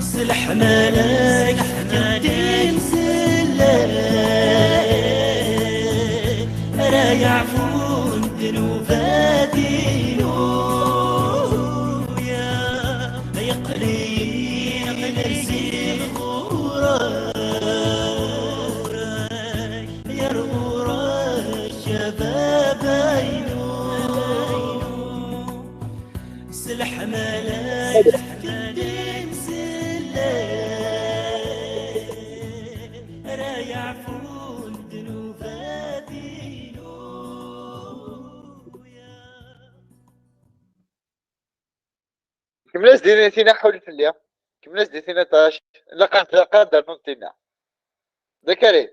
S leḥmala-k, s leḥmala-k, ara yeɛfun ddnubat-inu. Ay aql-i rziɣ ɣur-k, yar ɣur-k a baba-inu. S leḥmala-k, s leḥmala-k, ara yeɛfun ddnubat-inu. Kemmel-as-d i Tina, ḥul fell-i. Kemmel-as-d i Tina ṭac. Laqad, laqad rnunt Tina. D akari.